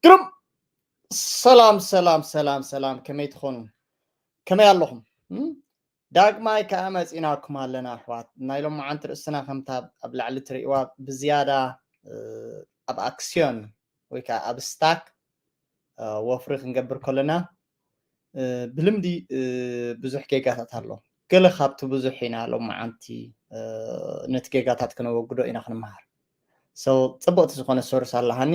ግሩም። ሰላም ሰላም ሰላም ሰላም፣ ከመይ ትኾኑ? ከመይ ኣለኹም? ዳግማይ ከኣ መፂናኩም ኣለና ኣሕዋት። ናይ ሎማዓንቲ ርእስና ከምታ ኣብ ላዕሊ ትርእይዋ ብዝያዳ ኣብ ኣክስዮን ወይ ከዓ ኣብ ስታክ ወፍሪ ክንገብር ከለና ብልምዲ ብዙሕ ጌጋታት ኣሎ። ገለ ካብቲ ብዙሕ ኢና ሎማዓንቲ ነቲ ጌጋታት ክነወግዶ ኢና ክንመሃር። So ፅብቕቲ ዝኾነ ሶርስ ኣለሃኒ።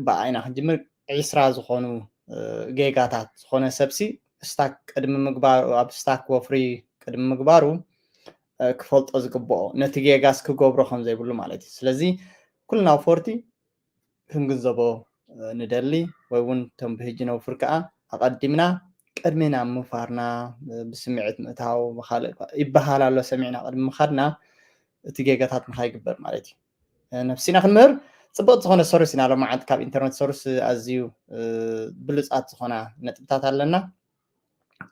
ብኣ ኢና ክንጅምር። ዒስራ ዝኾኑ ጌጋታት ዝኾነ ሰብሲ ስታክ ቅድሚ ምግባሩ፣ ኣብ ስታክ ወፍሪ ቅድሚ ምግባሩ ክፈልጦ ዝግብኦ፣ ነቲ ጌጋስ ክገብሮ ከም ዘይብሉ ማለት እዩ። ስለዚ ኩልና ወፈርቲ ክንግንዘቦ ንደሊ፣ ወይ እውን እቶም ብህጂ ነውፍር ከዓ ኣቐዲምና ቅድሚ ናብ ምፋርና ብስምዒት ምእታው ብካልእ ይበሃል ኣሎ፣ ሰሚዕና ቅድሚ ምኻድና እቲ ጌጋታት ንካይግበር ማለት እዩ። ነብሲና ክንምህር ፅብቕቲ ዝኾነ ሰርቪስ ኢና ሎማዓንቲ ካብ ኢንተርኔት ሰርቪስ ኣዝዩ ብሉፃት ዝኾና ነጥብታት ኣለና።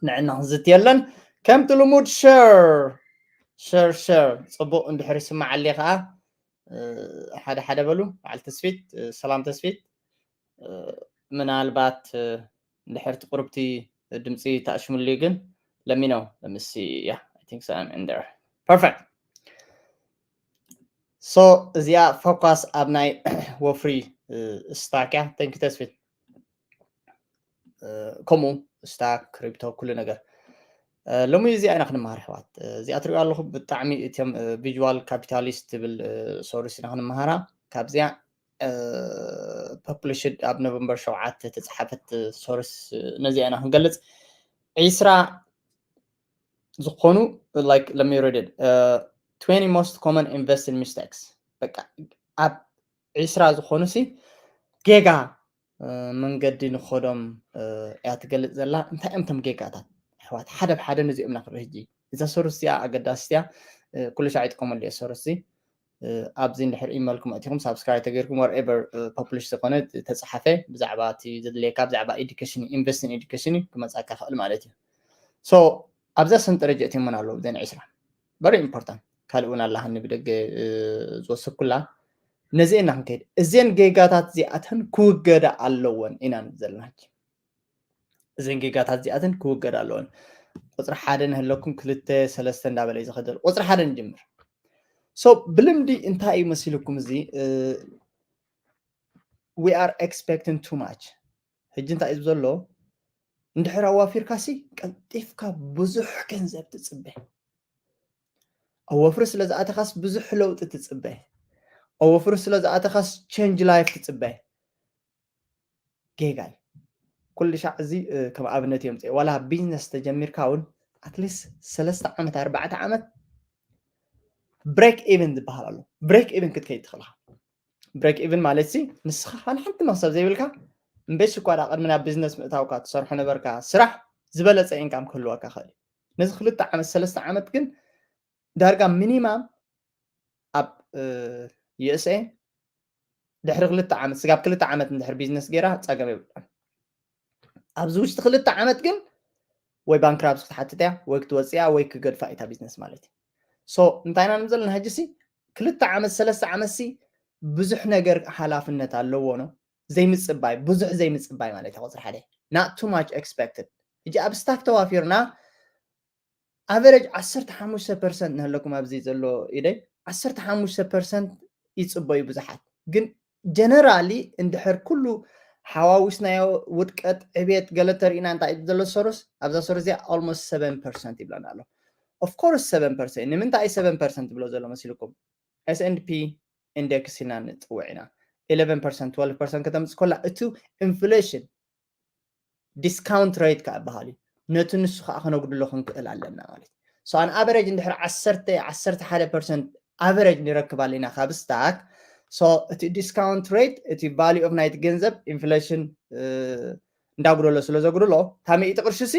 ንዕና ክንዝት የለን። ከምቲ ልሙድ ሸር ሸር ሸር ፅቡቕ እንድሕር ይስማዓሊ ከዓ ሓደ ሓደ በሉ። በዓል ተስፊት፣ ሰላም ተስፊት፣ ምናልባት እንድሕር እቲ ቁርብቲ ድምፂ ተኣሽሙሉ ግን let me know. Let me see. Yeah, I think so. I'm in there. Perfect. So እዚኣ ፎካስ ኣብ ናይ ወፍሪ ስታክ እያ። Thank you ተስፊት። ከምኡ ስታክ፣ ክሪፕቶ፣ ኩሉ ነገር ሎሚ እዚኣ ኢና ክንመሃር ኣሕዋት። እዚኣ ትሪኦ ኣለኹም ብጣዕሚ እቶም ቪዥዋል ካፒታሊስት ትብል ሶርስ ኢና ክንመሃራ። ካብዚኣ ፐብሊሽድ ኣብ ኖቨምበር ሸውዓተ ተፅሓፈት ሶርስ ነዚኣ ኢና ክንገልፅ። ዒስራ ዝኾኑ like let me read it. Twenty most common investing mistakes. በቃ ኣብ ዒስራ ዝኾኑ ሲ ጌጋ መንገዲ ንኸዶም እያ ትገልፅ ዘላ። እንታይ እዮም እቶም ጌጋታት ኣሕዋት? ሓደ ብሓደ ነዚኦም ኢና ክርኢ። ሕጂ እዛ ሶርስ እዚኣ ኣገዳሲት እያ። ኩሉ ሻዕ ይጥቀመሉ እየ ሶርስ እዚ። ኣብዚ እንድሕር ኢመልኩም ኣእቲኹም ሳብስክራይብ ተገይርኩም whatever ፐብሊሽ ዝኾነ ተፃሓፈ ብዛዕባ እቲ ዘድልየካ ብዛዕባ ኤዱኬሽን፣ ኢንቨስትን ኤዱኬሽን ክመፃካ ክእል ማለት እዩ። So ኣብዛ ሰንጠረዥ እቲሞን ኣለዉ እዘን ዒስራ very important። ካልእ እውን ኣላሃኒ ብደገ ዝወሰኩላ። ነዚአና ክንከይድ እዘን ጌጋታት እዚኣተን ክውገዳ ኣለወን ኢና ንብል ዘለና። እዘን ጌጋታት እዚኣተን ክውገዳ ኣለወን። ቁፅሪ ሓደ ንህለኩም ክልተ ሰለስተ እንዳበለ እዩ ዝኸደል። ቁፅሪ ሓደ ንጅምር። So ብልምዲ እንታይ እዩ መሲልኩም እዚ we are expecting too much። ሕጂ እንታይ እዩ ዘሎ? እንድሕር ኣዋፊርካ ሲ ቀልጢፍካ ብዙሕ ገንዘብ ትፅበ። ኣብ ወፍሪ ስለ ዝኣተኻስ ብዙሕ ለውጢ ትፅበ። ኣብ ወፍሪ ስለ ዝኣተኻስ ቸንጅ ላይፍ ትፅበ። ጌጋ እዩ። ኩሉ ሻዕ እዚ ከም ኣብነት እዮም ፅእ ዋላ ቢዝነስ ተጀሚርካ እውን ኣትሊስት ሰለስተ ዓመት ኣርባዕተ ዓመት ብሬክ ኢቨን ዝበሃል ኣሎ። ብሬክ ኢቨን ክትከይድ ትኽእልካ። ብሬክ ኢቨን ማለት ሲ ንስኻ ካን ሓንቲ መክሰብ ዘይብልካ እምበሽ እኳ ዳ ቅድሚ ናብ ቢዝነስ ምእታውካ ትሰርሖ ነበርካ ስራሕ ዝበለፀ ኢንካም ክህልወካ ክእል። ነዚ ክልተ ዓመት ሰለስተ ዓመት ግን ዳርጋ ሚኒማም ኣብ ዩኤስኤ ድሕሪ ክልተ ዓመት ስጋብ ክልተ ዓመት እንድሕር ቢዝነስ ገይራ ፀገም የብልካን። ኣብዚ ውሽጢ ክልተ ዓመት ግን ወይ ባንክራፕስ ክትሓትት እያ ወይ ክትወፅእ እያ ወይ ክገድፋ እታ ቢዝነስ ማለት እዩ። So እንታይ ኢና ንብል ዘለና ሕጂ ሲ ክልተ ዓመት ሰለስተ ዓመት ሲ ብዙሕ ነገር ሓላፍነት ኣለዎ ነው ዘይምፅባይ ብዙሕ ዘይምፅባይ ማለት እዩ። ቁፅሪ ሓደ not too much expected። ሕጂ ኣብ ስታክ ተዋፊርና ኣቨሬጅ ዓሰርተ ሓሙሽተ ፐርሰንት ንህለኩም ኣብዚ ዘሎ ኢደይ ዓሰርተ ሓሙሽተ ፐርሰንት ይፅበዩ ብዙሓት ግን ጀነራሊ እንድሕር ኩሉ ሓዋዊስናዮ ውድቀት ዕቤት ገለ ተሪእና እንታይ እዩ ዘሎ ሶርስ ኣብዛ ሶርስ እዚኣ almost seven percent ይብለና ኣሎ። Of course seven percent ንምንታይ እዩ seven percent ብሎ ዘሎ መሲልኩም? S and P index ኢና ንፅውዕ ኢና። Eleven percent twelve percent ከተምፅእ ከላ እቱ ኢንፍሌሽን ዲስካውንት ሬት ከዓ በሃል እዩ። ነቲ ንሱ ከዓ ከነጉድሎ ክንክእል ኣለና ማለት እዩ። So on average እንድሕር ዓሰርተ ዓሰርተ ሓደ ፐርሰንት ኣቨሬጅ ንረክብ ኣለና ካብ ስታክ። So እቲ ዲስካውንት ሬት እቲ ቫልዩ ኦፍ ናይቲ ገንዘብ ኢንፍሌሽን እንዳጉደሎ ስለ ዘጉድሎ ታመኢቲ ቅርሺ ሲ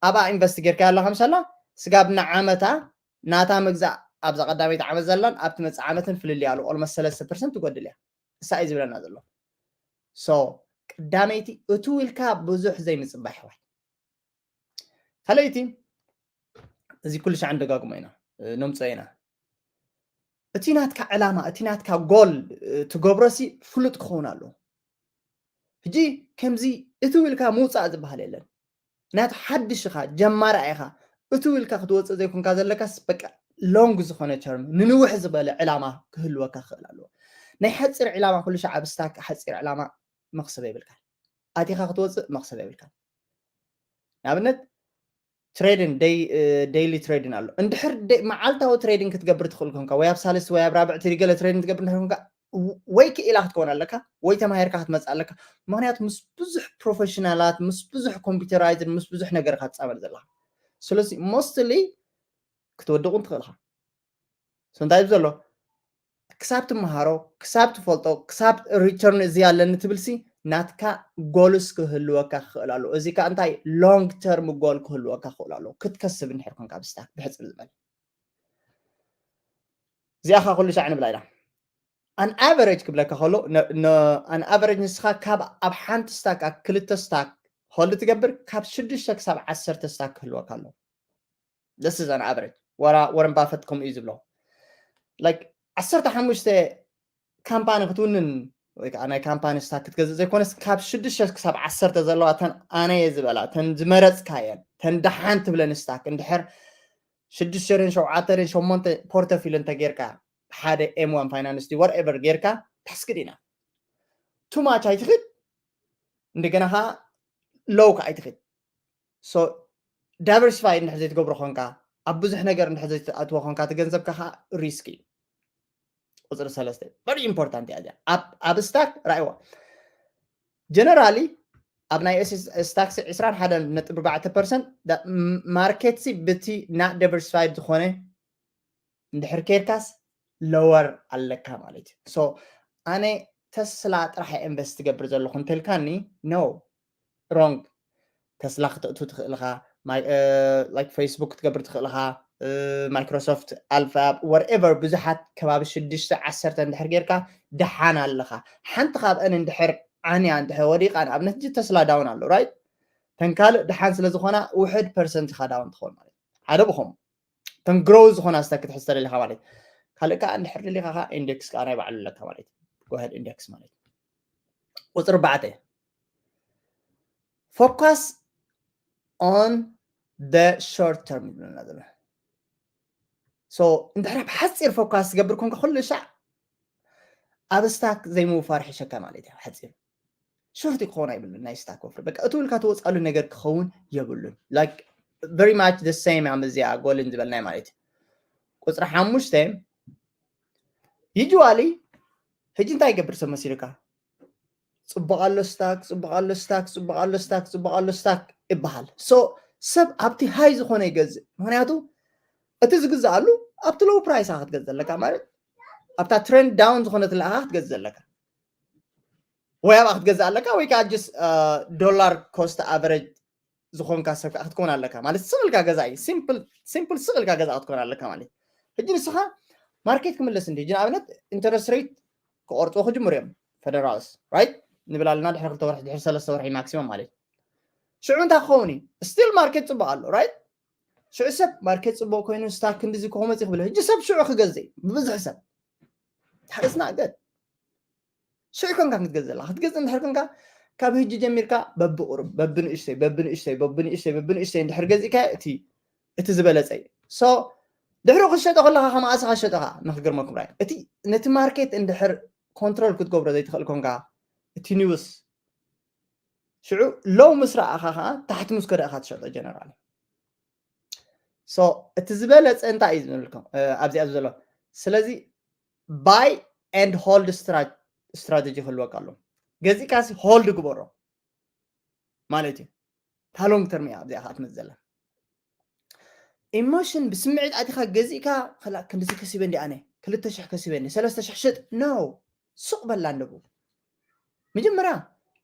ኣብኣ ኢንቨስት ጌርካ ኣለካ ምሳላ ስጋብ ንዓመታ ናታ ምግዛእ ኣብዛ ቀዳመይቲ ዓመት ዘላን ኣብቲ መፅእ ዓመትን ፍልልይ ኣሎ። ኦልሞስት ሰለስተ ፐርሰንት ትጎድል እያ። እሳ እዩ ዝብለና ዘሎ። So ቀዳመይቲ እቱ ኢልካ ብዙሕ ዘይምፅባሕ ይሕዋይ። ካልኣይቲ፣ እዚ ኩሉ ሻዕ ንደጋግሞ ኢና፣ ነምፅኦ ኢና። እቲ ናትካ ዕላማ፣ እቲ ናትካ ጎል ትገብሮሲ ፍሉጥ ክኸውን ኣለዎ። ሕጂ ከምዚ እቲ ኢልካ ምውፃእ ዝበሃል የለን። ናቱ ሓድሽ ኢኻ፣ ጀማራ ኢኻ። እቲ ኢልካ ክትወፅእ ዘይኮንካ ዘለካስ በቃ ሎንግ ዝኾነ ተርም፣ ንንውሕ ዝበለ ዕላማ ክህልወካ ክኽእል ኣለዎ። ናይ ሓፂር ዕላማ ኩሉ ሻዕ ኣብ ስታክ ሓፂር ዕላማ መኽሰብ የብልካን። ኣቲኻ ክትወፅእ መኽሰብ የብልካን። ንኣብነት ትሬድን ዴይሊ ትሬድን ኣሎ። እንድሕር መዓልታዊ ትሬድን ክትገብር ትኽእል ኮንካ ወይ ኣብ ሳልስቲ ወይ ኣብ ራብዕቲ ገለ ትሬድን ትገብር እንድሕር ኮንካ ወይ ክኢላ ክትከውን ኣለካ ወይ ተማሂርካ ክትመፅእ ኣለካ። ምክንያቱ ምስ ብዙሕ ፕሮፌሽናላት ምስ ብዙሕ ኮምፒውተራይዝድ ምስ ብዙሕ ነገር ኢካ ትፃመድ ዘለካ። ስለዚ ሞስትሊ ክትወድቕ እውን ትኽእል ኢኻ። So እንታይ እዩ ዘሎ? ክሳብ ትመሃሮ፣ ክሳብ ትፈልጦ፣ ክሳብ ሪተርን እዚ ኣለኒ ትብልሲ ናትካ ጎልስ ክህልወካ ክኽእል ኣለዎ። እዚ ከዓ እንታይ ሎንግ ተርም ጎል ክህልወካ ክኽእል ኣለዎ። ክትከስብ እንድሕር ኮንካ ኣብ ስታክ ብሕፅር ዝበለ። እዚኣ ከዓ ኩሉ ሻዕ ንብላ ኢና። ኣን ኣቨሬጅ ክብለካ ከሎ ኣን ኣቨሬጅ ንስኻ ካብ ኣብ ሓንቲ ስታክ ኣብ ክልተ ስታክ ሆልድ ትገብር ካብ ሽዱሽተ ክሳብ ዓሰርተ ስታክ ክህልወካ ኣለዎ። This is an average. ወራ ወረን ባፈት ከምኡ እዩ ዝብሎ። Like ዓሰርተ ሓሙሽተ ካምፓኒ ክትውንን ወይ ከዓ ናይ ካምፓኒ ስታክ ክትገዝእ ዘይኮነስ ካብ ሽዱሽተ ክሳብ ዓሰርተ ዘለዋ ተን ኣነ እየ ዝበላ ተን ዝመረፅካየን ተን ደሓን ትብለን ስታክ እንድሕር ሽዱሽተ ሸውዓተ ሸሞንተ ፖርተፊል እንተጌርካ ሓደ ኤም ዋን ፋይናንስ ዲ whatever ጌርካ ታስክድ ኢና ቱማች ኣይትኽድ እንደገና ከዓ ሎው ከዓ ኣይትኽድ። So ዳይቨርሲፋይ እንድሕር ዘይትገብሮ ኮንካ ኣብ ብዙሕ ነገር እንድሕር ዘይትኣትዎ ኮንካ እቲ ገንዘብካ ከዓ ሪስክ እዩ። ቁፅሪ ሰለስተ very important እያ እዚኣ። ኣብ ኣብ ስታክ ራእይዋ ጀነራሊ ኣብ ናይ ስታክስ ዕስራን ሓደን ነጥቢ ኣርባዕተ ፐርሰንት ማርኬት ሲ ብቲ not diversified ዝኾነ እንድሕር ኬድካስ ሎወር ኣለካ ማለት እዩ። So ኣነ ተስላ ጥራሕ ኢንቨስት ትገብር ዘለኹ እንተልካኒ no wrong። ተስላ ክተእቱ ትኽእል ኢኻ፣ ፌስቡክ ክትገብር ትኽእል ኢኻ፣ ማይክሮሶፍት ኣልፋ whatever ብዙሓት ከባቢ ሽዱሽተ ዓሰርተ እንድሕር ጌርካ ደሓን ኣለኻ። ሓንቲ ካብአን እንድሕር ዓንያ እንድሕር ወዲቓ ንኣብነት ጂ ተስላ ዳውን ኣሎ right ተን ካልእ ደሓን ስለ ዝኾና ውሕድ ፐርሰንት ኢኻ ዳውን ትኸውን ማለት ሓደ ብኸምኡ ተን ግሮው ዝኾና ስታክ ክትሕዝ ተደሊኻ ማለት ካልእ ከዓ እንድሕር ደሊኻ ከዓ ኢንዴክስ ከዓ ናይ ባዕሉ ኣለካ ማለት ጎሄድ ኢንዴክስ ማለት ቁፅሪ ኣርባዕተ focus on the short term ይብለና ዘሎ so እንድሕር ብሓፂር ፎካስ ትገብር ኮንካ ኩሉ ሻዕ ኣብ ስታክ ዘይምውፋር ሕሸካ ማለት እዩ ሓፂር ሾርት ክኸውን ኣይብሉን ናይ ስታክ ወፍሪ በቃ እቲ ውልካ ትወፃሉ ነገር ክኸውን የብሉን like very much the same ኣም እዚኣ ጎልን ዝበልናይ ማለት እዩ ቁፅሪ ሓሙሽተ ዩጅዋሊ ሕጂ እንታይ ይገብር ሰብ መሲልካ ፅቡቅ ኣሎ ስታክ ፅቡቅ ኣሎ ስታክ ፅቡቅ ኣሎ ስታክ ፅቡቅ ኣሎ ስታክ ይበሃል so ሰብ ኣብቲ ሃይ ዝኾነ ይገዝእ ምክንያቱ እቲ ዝግዝኣሉ ኣብቲ ሎው ፕራይስ ክትገዝ ዘለካ ማለት ኣብታ ትሬንድ ዳውን ዝኾነትላ ክትገዝ ዘለካ ወይ ኣብኣ ክትገዝእ ኣለካ ወይ ከዓ ጀስ ዶላር ኮስት ኣቨሬጅ ዝኾንካ ሰብ ከዓ ክትከውን ኣለካ ማለት ስቕ ኢልካ ገዛ እዩ ሲምፕል ስቕ ኢልካ ገዛ ክትከውን ኣለካ ማለት ሕጂ ንስኻ ማርኬት ክምለስ እንዲ ሕጂ ንኣብነት ኢንተረስት ሬት ክቆርፅዎ ክጅምሩ እዮም ፌደራልስ ራይት ንብል ኣለና ድሕሪ ክልተ ወርሒ ድሕሪ ሰለስተ ወርሒ ማክሲመም ማለት ሽዑ እንታይ ክኸውን እዩ ስቲል ማርኬት ፅቡቅ ኣሎ ራይት ሽዑ ሰብ ማርኬት ፅቡቅ ኮይኑ ስታክ ክንዲዚ ክኾመፅ ክብል ሕጂ ሰብ ሽዑ ክገዝእ ብብዝሒ ሰብ ሓደስና ገድ ሽዑ ኮንካ ክትገዝእ ዘለካ ክትገዝእ እንድሕር ኮንካ ካብ ህጂ ጀሚርካ በብቁሩብ በብንእሽተይ በብንእሽተይ በብንእሽተይ በብንእሽተይ እንድሕር ገዚእካ እቲ እቲ ዝበለፀ እዩ so ድሕሪ ክሸጦ ከለካ ከማኣስኻ ሸጠኻ ንክግርመኩም ራይ እቲ ነቲ ማርኬት እንድሕር ኮንትሮል ክትገብሮ ዘይትኽእል ኮንካ እቲ ኒውስ ሽዑ ሎው ምስ ረኣኻ ከዓ ታሕቲ ምስ ከደእካ ትሸጦ ጀነራል so እቲ ዝበለፀ እንታይ እዩ ዝብልኩም ኣብዚኣ ዘሎ ስለዚ buy and hold strategy ክህልወካ ኣሎ ገዚእካሲ hold ግበሮ ማለት እዩ እታ long term እያ ኣብዚኣ ከዓ ትመፅእ ዘላ ኢሞሽን ብስምዒት ኣቲኻ ገዚእካ ክንዲዚ ከሲበ እንዲ ኣነ ክልተ ሽሕ ከሲበ እንዲ ሰለስተ ሽሕ ሽጥ no ሱቕ በላ እንደቡ መጀመርያ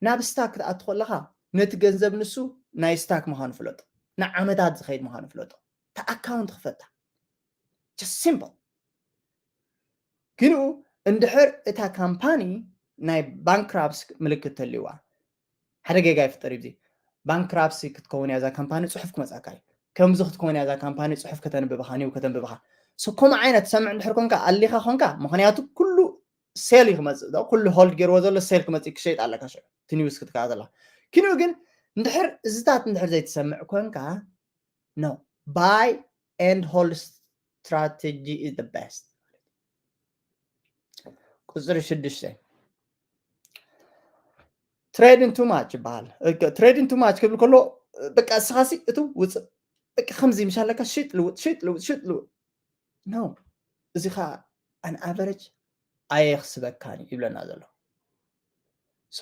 ናብ ስታክ ክትኣቱ ከለኻ ነቲ ገንዘብ ንሱ ናይ ስታክ ምዃኑ ፍለጦ ንዓመታት ዝኸይድ ምዃኑ ፍለጦ እታ ኣካውንት ክፈታ simple ግንኡ እንድሕር እታ ካምፓኒ ናይ ባንክራፕስ ምልክት ተልዋ ሓደ ጌጋ ይፍጠር እዩ። ባንክራፕሲ ክትከውን እያ እዛ ካምፓኒ፣ ፅሑፍ ክመፃካ እዩ። ከምዚ ክትከውን እያ እዛ ካምፓኒ፣ ፅሑፍ ከተንብብኻ፣ ኒው ከተንብብኻ። ሶ ከምኡ ዓይነት ሰምዕ እንድሕር ኮንካ፣ ኣሊኻ ኮንካ፣ ምኽንያቱ ኩሉ ሴል እዩ ክመፅእ፣ ኩሉ ሆልድ ገይርዎ ዘሎ ሴል ክመፅእ፣ ክሸይጥ ኣለካ ሽዑ እቲ ኒውስ ክትከታተላ። ኪኑ ግን እንድሕር እዚታት እንድሕር ዘይትሰምዕ ኮንካ፣ no, buy and hold strategy is the best። ቁፅሪ ሽዱሽተ፣ ትሬዲንግ ቱ ማች ይበሃል። ትሬዲንግ ቱ ማች ክብል ከሎ በቃ እስኻሲ እቱ ውፅእ፣ በቃ ከምዚ ምሻለካ ሽጥ ልውጥ፣ ሽጥ ልውጥ፣ ሽጥ ልውጥ። No፣ እዚ ኸዓ ኣን ኣቨሬጅ ኣየኽስበካን እዩ ይብለና ዘሎ። ሶ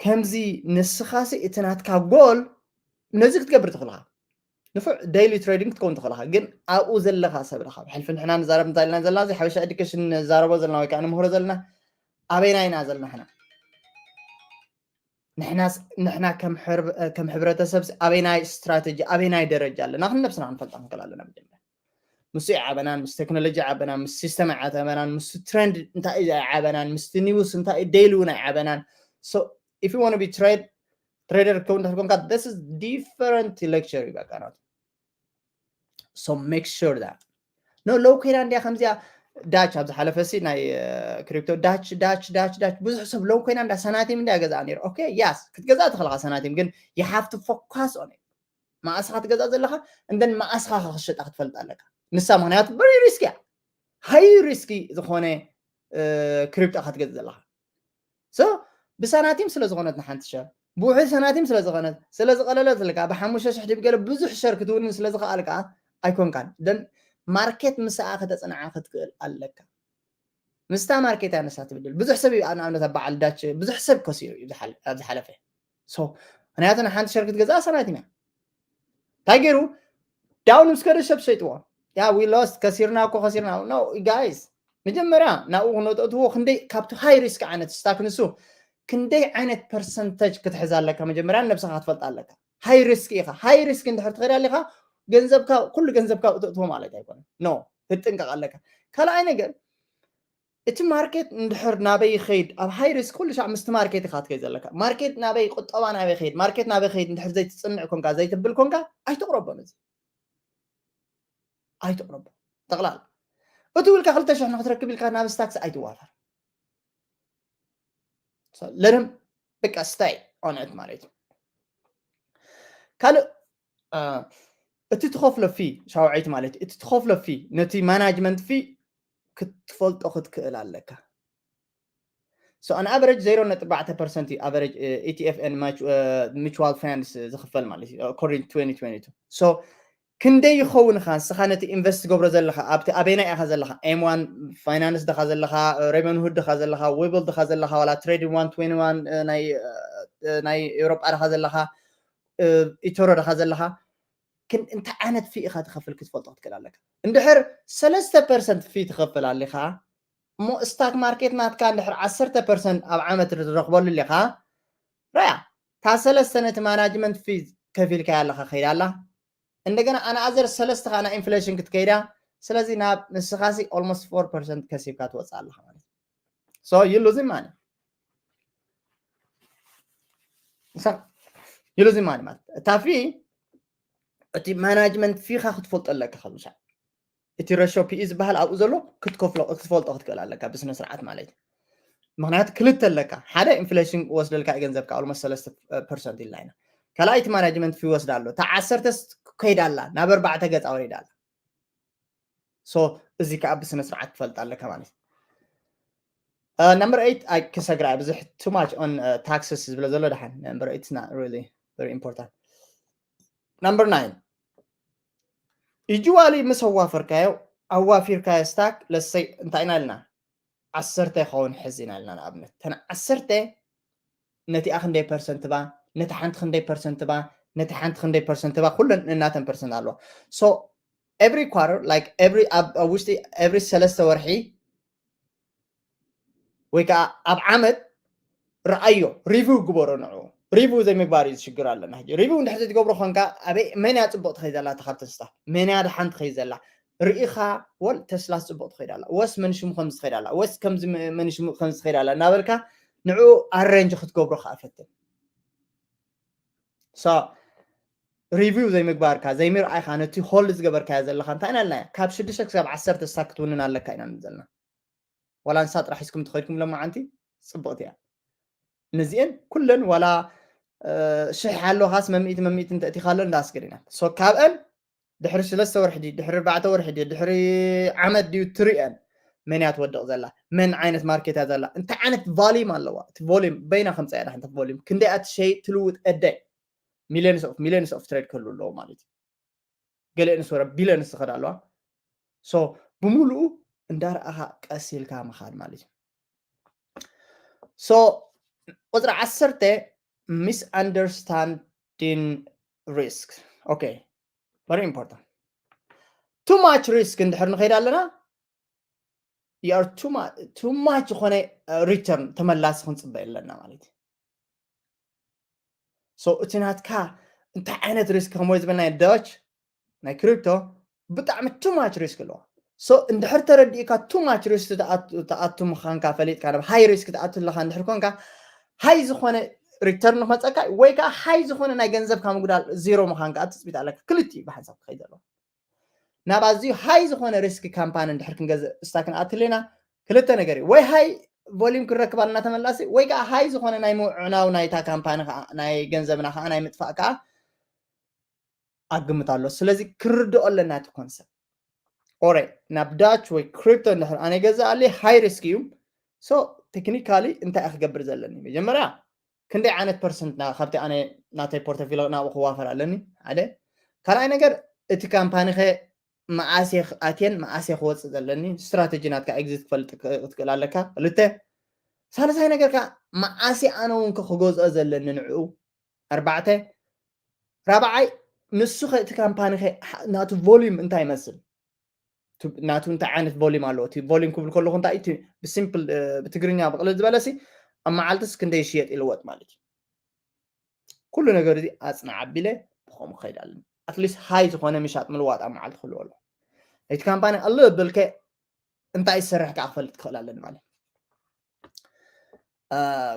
ከምዚ ንስኻሲ እቲ ናትካ ጎል ነዚ ክትገብር ትኽእልኻ። ንፉዕ ዴይሊ ትሬዲንግ ክትከውን ትኽእልኻ፣ ግን ኣብኡ ዘለኻ ሰብ ኢኻ። ብሕልፊ ንሕና ንዛረብ እንታይ ኢልና ዘለና፣ እዚ ሓበሻ ኤዱኬሽን ንዛረቦ ዘለና ወይ ከዓ ንምህሮ ዘለና ኣበይና ኢና ዘለና? ሕና ንሕናስ ንሕና ከም ሕብረተሰብ ኣበይናይ ስትራተጂ ኣበይናይ ደረጃ ኣለና ክንነብስና ክንፈልጣ ክንክእል ኣለና። መጀመርያ ምስ ይዓበናን ምስ ቴክኖሎጂ ዓበናን ምስ ሲስተም ዓበናን ምስ ትሬንድ እንታይ እዩ ዓበናን ምስ ኒውስ እንታይ እዩ ዴይሊ እውን ኣይዓበናን። So if you want to be trade trader ክኸውን እንድሕር ኮንካ this is different lecture እዩ በቃ ናቱ። So make sure that no ሎው ኮይና እንዲያ ከምዚኣ ዳች ኣብ ዝሓለፈ ሲ ናይ ክሪፕቶ ዳች ዳች ዳች ዳች ብዙሕ ሰብ ሎው ኮይና እንዳ ሰናቲም እንዲያ ገዛኣ ነይሩ። ኦኬ ያስ ክትገዛእ ትኽእልካ ሰናቲም ግን you have to focus on it። ማእስኻ ትገዛ ዘለኻ እንደን ማእስኻ ክሸጣ ክትፈልጥ ኣለካ። ንሳ ምክንያቱ በሪ ሪስኪ እያ። ሃይ ሪስኪ ዝኾነ ክሪፕቶ ክትገዛ ዘለኻ። So ብሳናቲም ስለ ዝኾነት ንሓንቲ ሸር ብውሕድ ሳናቲም ስለ ዝኾነት ስለ ዝቐለለት ልካ ብሓሙሽተ ሽሕ ድብ ገለ ብዙሕ ሸር ክትውንን ስለ ዝኸኣል ከዓ ኣይኮንካን። ደን ማርኬት ምስኣ ከተፅንዓ ክትክእል ኣለካ። ምስታ ማርኬት እያ ንሳ ትብድል። ብዙሕ ሰብ እዩ ንኣብነት ኣብ በዓል ዳች ብዙሕ ሰብ ከሲሩ እዩ ኣብ ዝሓለፈ። So ምክንያቱ ንሓንቲ ሸር ክትገዛእ ሳናቲም እያ። እንታይ ገይሩ ዳውን ምስ ከደ ሰብ ሸይጥዎ። ያ we lost ከሲርና እኮ ከሲርና። No guys፣ መጀመርያ ናብኡ ክነተእትዎ ክንደይ ካብቲ ሃይ ሪስክ ዓይነት ስታክ ንሱ ክንደይ ዓይነት ፐርሰንተጅ ክትሕዝ ኣለካ መጀመርያ ነብስኻ ክትፈልጥ ኣለካ። ሃይ ሪስክ ኢኻ። ሃይ ሪስክ እንድሕር ትኸይድ ኣሊኻ ገንዘብካ ኩሉ ገንዘብካ ተእትዎ ማለት ኣይኮነን። ኖ ክትጥንቀቕ ኣለካ። ካልኣይ ነገር እቲ ማርኬት እንድሕር ናበይ ይኸይድ ኣብ ሃይ ሪስክ ኩሉ ሻዕ ምስቲ ማርኬት ኢኻ ትከይድ ዘለካ። ማርኬት ናበይ ቁጠባ ናበይ ይኸይድ ማርኬት ናበይ ይኸይድ እንድሕር ዘይትፅንዕ ኮንካ ዘይትብል ኮንካ ኣይትቕረቦን እዚ ኣይትቕረቦ። ጠቕላላ እቲ ውልካ ክልተ ሽሕ ንክትረክብ ኢልካ ናብ ስታክስ ኣይትዋፈር። ለርም በቃ stay on it ማለት እዩ። ካልእ እቲ ትኸፍሎ ፊ ሻውዐይቲ ማለት እዩ። እቲ ትኸፍሎ ፊ ነቲ ማናጅመንት ፊ ክትፈልጦ ክትክእል ኣለካ። So on average zero ነጥቢ ኣርባዕተ ፐርሰንት እዩ average E T F and mutual funds ዝኽፈል ማለት እዩ according to twenty twenty-two። So ክንደይ ይኸውን ኻ ንስኻ ነቲ ኢንቨስት ትገብሮ ዘለኻ ኣብቲ ኣበይና ኢኻ ዘለኻ M one finance ድኻ ዘለኻ Robinhood ድኻ ዘለኻ Webull ድኻ ዘለኻ ዋላ Trading one twenty-one ናይ ናይ ኤውሮጳ ድኻ ዘለኻ ኢቶሮ ድኻ ዘለኻ እንታይ ዓይነት ፊ ኢኻ ትኸፍል ክትፈልጦ ክትክእል ኣለካ። እንድሕር ሰለስተ ፐርሰንት ፊ ትኸፍል ኣሊኻ እሞ ስታክ ማርኬት ናትካ እንድሕር ዓሰርተ ፐርሰንት ኣብ ዓመት ትረኽበሉ ኣሊኻ ራያ እታ ሰለስተ ነቲ ማናጅመንት ፊ ከፊልካያ ኣለኻ ከይዳ ኣላ። እንደገና ኣናኣዘር ሰለስተ ከዓ ናይ ኢንፍሌሽን ክትከይዳ። ስለዚ ናብ ንስኻሲ almost four percent ከሲብካ ትወፅእ ኣለኻ ማለት እዩ። So you losing money። You losing money ማለት እታ ፊ እቲ ማናጅመንት ፊኻ ክትፈልጦ ኣለካ ከምሻ እቲ ረሾ ፒኢ ዝበሃል ኣብኡ ዘሎ ክትከፍሎ ክትፈልጦ ክትክእል ኣለካ ብስነ ስርዓት ማለት እዩ። ምክንያቱ ክልተ ኣለካ ሓደ ኢንፍሌሽን ወስደልካ ገንዘብካ almost ሰለስተ ፐርሰንት ኢልና ኢና። ካልኣይቲ ማናጅመንት ፊ ወስዳ ኣሎ እታ ዓሰርተ ከይዳ ኣላ ናብ ኣርባዕተ ገፃ ወሪዳ ኣላ። So እዚ ከዓ ብስነ ስርዓት ትፈልጥ ኣለካ ማለት number eight ክሰግራ ብዙሕ too much on taxes ዝብለ ዘሎ ደሓን number eight is not really very important. Number nine usually ምስ ኣዋፈርካዮ ኣዋፊርካዮ ስታክ ለሰይ እንታይ ኢና ኢልና ዓሰርተ ይኸውን ሕዚ ኢና ኢልና ንኣብነት ተን ዓሰርተ ነቲኣ ክንደይ ፐርሰንት ባ ነቲ ሓንቲ ክንደይ ፐርሰንት ባ ነቲ ሓንቲ ክንደይ ፐርሰንት ባ ኩለን እናተን ፐርሰንት ኣለዋ። So every quarter like every ኣብ ውሽጢ every ሰለስተ ወርሒ ወይ ከዓ ኣብ ዓመት ረኣዮ ሪቪው ግበሮ ንዑ ሪቪው ዘይምግባር እዩ ዝሽግር ኣለና ሕጂ ሪቪው እንድሕር ዘይትገብሮ ኮንካ ኣበይ መን እያ ፅቡቅ ትኸይ ዘላ ካብተን ስታፍ መን እያ ደሓን ትኸይ ዘላ ርኢኻ ወል ተስላስ ፅቡቅ ትኸይድ ኣላ ወስ መንሽሙ ከምዚ ትኸይድ ኣላ ወስ ከምዚ መንሽሙ ከምዚ ትኸይድ ኣላ እናበልካ ንዑ ኣረንጅ ክትገብሮ ከዓ ፈትን። So review ዘይምግባርካ ዘይምርኣይካ ነቲ hold ዝገበርካዮ ዘለካ እንታይ ኢና ኢልናዮ? ካብ ሽዱሽተ ክሳብ ዓሰርተ ስታክ ክትውንን ኣለካ ኢና ንብል ዘለና። ዋላ ንሳ ጥራሕ ሒዝኩም ተኸድኩም ሎማዓንቲ ጽብቕቲ እያ። ነዚአን ኩለን ዋላ ሽሕ ኣለኻስ መምኢት መምኢት እንተእቲኻለን እንዳኣስገሪናት ሶ ካብአን ድሕሪ ሰለስተ ወርሒ ድዩ ድሕሪ ኣርባዕተ ወርሒ ድዩ ድሕሪ ዓመት ድዩ ትሪአን? መን እያ ትወድቕ ዘላ? መን ዓይነት ማርኬት እያ ዘላ? እንታይ ዓይነት volume ኣለዋ? እቲ volume በይና ከምፃ እያ ዳሕንተ volume ክንደይ እያ ትሸይጥ ትልውጥ? A day millions of millions of trade ክህሉ ኣለዎ ማለት እዩ። ገለ ንስወረ billions ዝኸዳ ኣለዋ። So ብምሉኡ እንዳረኣኻ ቀስ ኢልካ ምኻድ ማለት እዩ። So ቁፅሪ ዓሰርተ misunderstanding risk. Okay, very important. Too much risk እንድሕር ንኸይድ ኣለና you are too much ዝኾነ return ተመላሲ ክንፅበ ኣለና ማለት እዩ። So እቲ ናትካ እንታይ ዓይነት risk ከም ዝበልናዮ ዶች ናይ crypto ብጣዕሚ too much risk ኣለዎ። So እንድሕር ተረዲእካ too much risk ትኣቱ ምዃንካ ፈሊጥካ ናብ high risk ትኣቱ ኣለካ እንድሕር ኮንካ high ዝኾነ return ንክመፀካ ወይ ከዓ high ዝኾነ ናይ ገንዘብካ ምጉዳል ዜሮ ምዃንካ ትፅቢት ኣለካ። ክልቲኡ ብሓንሳብ ክኸይድ ኣለዎ። ናብ ኣዝዩ high ዝኾነ risk ካምፓኒ እንድሕር ክንገዝእ ስታክ ንኣትል ኢና ክልተ ነገር እዩ። ወይ high volume ክንረክብ ኣለና ተመላሲ ወይ ከዓ high ዝኾነ ናይ ምዕናው ናይታ ካምፓኒ ናይ ገንዘብና ከዓ ናይ ምጥፋእ ከዓ ኣግምት ኣሎ። ስለዚ ክርድኦ ኣለና እቲ concept። ኦረ ናብ ዳች ወይ crypto እንድሕር ኣነ ገዛ ኣለ high risk እዩ። So technically እንታይ ክገብር ዘለኒ መጀመርያ ክንደይ ዓይነት ፐርሰንት ካብቲ ኣነ ናተይ portfolio ናብኡ ክዋፈር ኣለኒ ሓደ ካልኣይ ነገር እቲ ካምፓኒ ከ መዓስ እየ ኣትየን መዓስ እየ ክወፅእ ዘለኒ strategy ናትካ exit ክፈልጥ ክትክእል ኣለካ ክልተ ሳልሳይ ነገር ከዓ መዓስ ኣነ እውን ክገዝኦ ዘለኒ ንዕኡ ኣርባዕተ ራብዓይ ንሱ ከ እቲ ካምፓኒ ከ ናቱ volume እንታይ ይመስል ናቱ እንታይ ዓይነት volume ኣለዎ እቲ volume ክብል ከለኩ እንታይ እቲ ብሲምፕል ብትግርኛ ብቕልል ዝበለሲ ኣብ መዓልትስ ክንደይ ይሽየጥ ይልወጥ ማለት እዩ ኩሉ ነገር እዚ ኣፅናዕ ኣቢለ ብከምኡ ክኸይድ ኣለኒ ኣትሊስት ሃይ ዝኾነ ምሻጥ ምልዋጥ ኣብ መዓልቲ ክህልዎ ኣለዎ እቲ ካምፓኒ ኣለ ብልከ እንታይ ይሰርሕ ከዓ ክፈልጥ ክኽእል ኣለኒ ማለት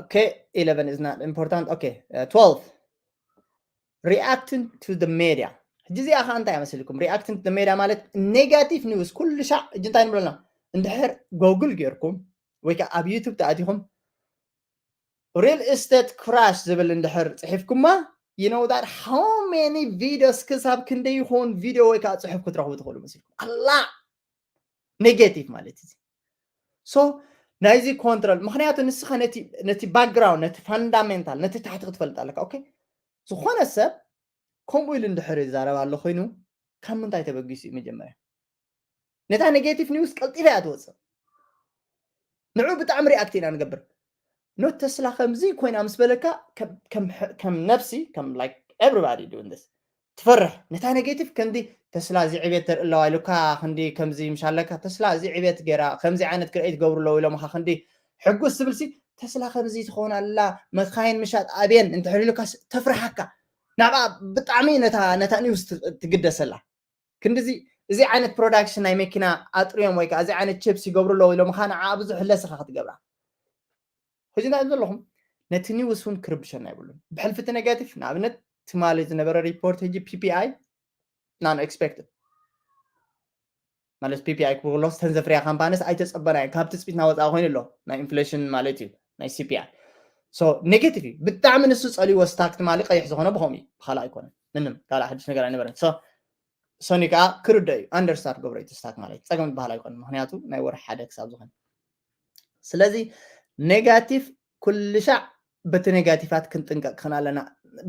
okay eleven is not important okay uh, twelve reacting to the media ሕጂ እዚኣ ከዓ እንታይ መሲልኩም reacting to the media ማለት negative news ኩሉ ሻዕ እጂ እንታይ ንብለና እንድሕር ጎግል ጌርኩም ወይ ከዓ ኣብ ዩቱብ ተኣቲኹም real estate crash ዝብል እንድሕር ፅሒፍኩማ you know that how many videos ክሳብ ክንደይ ይኸውን ቪድዮ ወይ ከዓ ፅሑፍ ክትረኽቡ ትኽእሉ መሲልኩም ኣላ negative ማለት እዚ so ናይዚ control ምክንያቱ ንስኻ ነቲ background ነቲ fundamental ነቲ ታሕቲ ክትፈልጥ ኣለካ okay ዝኾነ ሰብ ከምኡ ኢሉ እንድሕር ይዛረብ ኣሎ ኮይኑ ካብ ምንታይ ተበጊሱ እዩ መጀመርያ ነታ negative news ቀልጢፋ እያ ትወፅእ ንዑ ብጣዕሚ react ኢና ንገብር no ተስላ ከምዚ ኮይና ምስ በለካ ከም ነብሲ ከም like everybody doing this ትፈርሕ ነታ negative ክንዲ ተስላ እዚ ዕቤት ተርኢ ኣለዋ ኢሉካ ክንዲ ከምዚ ምሻለካ ተስላ እዚ ዕቤት ገይራ ከምዚ ዓይነት ክርኤት ገብሩ ኣለዉ ኢሎምካ ክንዲ ሕጉስ ዝብልሲ ተስላ ከምዚ ትኸውን ኣላ መካይን ምሻጥ ኣብየን እንድሕር ኢሉካ ተፍርሓካ ናብኣ ብጣዕሚ ነታ ነታ news ትግደሰላ ክንድዚ እዚ ዓይነት production ናይ መኪና ኣጥርዮም ወይ ከዓ እዚ ዓይነት chips ይገብሩ ኣለዉ ኢሎም ከዓ ንዓ ብዙሕ ለስኻ ክትገብራ ሕጂ እንታይ ዘለኹም ነቲ news እውን ክርብሸና ይብሉን ብሕልፊ እቲ negative ንኣብነት ትማሊ ዝነበረ report ሕጂ PPI non expected ማለት PPI ክብሎ ስተን ዘፍርያ ካምፓኒስ ኣይተፀበናዮ ካብ ትፅቢትና ወፃኢ ኮይኑ ኣሎ ናይ inflation ማለት እዩ ናይ CPI so negative እዩ ብጣዕሚ ንሱ ፀልዎ stock ትማሊ ቀይሕ ዝኾነ ብኸምኡ እዩ ብካልእ ኣይኮነን ምንም ካልእ ሓድሽ ነገር ኣይነበረን so ሶኒ ከዓ ክርዶ እዩ understand ገብሮ እቲ stock ማለት ፀገም ዝበሃል ኣይኮነን ምክንያቱ ናይ ወርሒ ሓደ ክሳብ ዝኾነ ስለዚ negative ኩልሻዕ በቲ negative ኣት ክንጥንቀቅ ክን ኣለና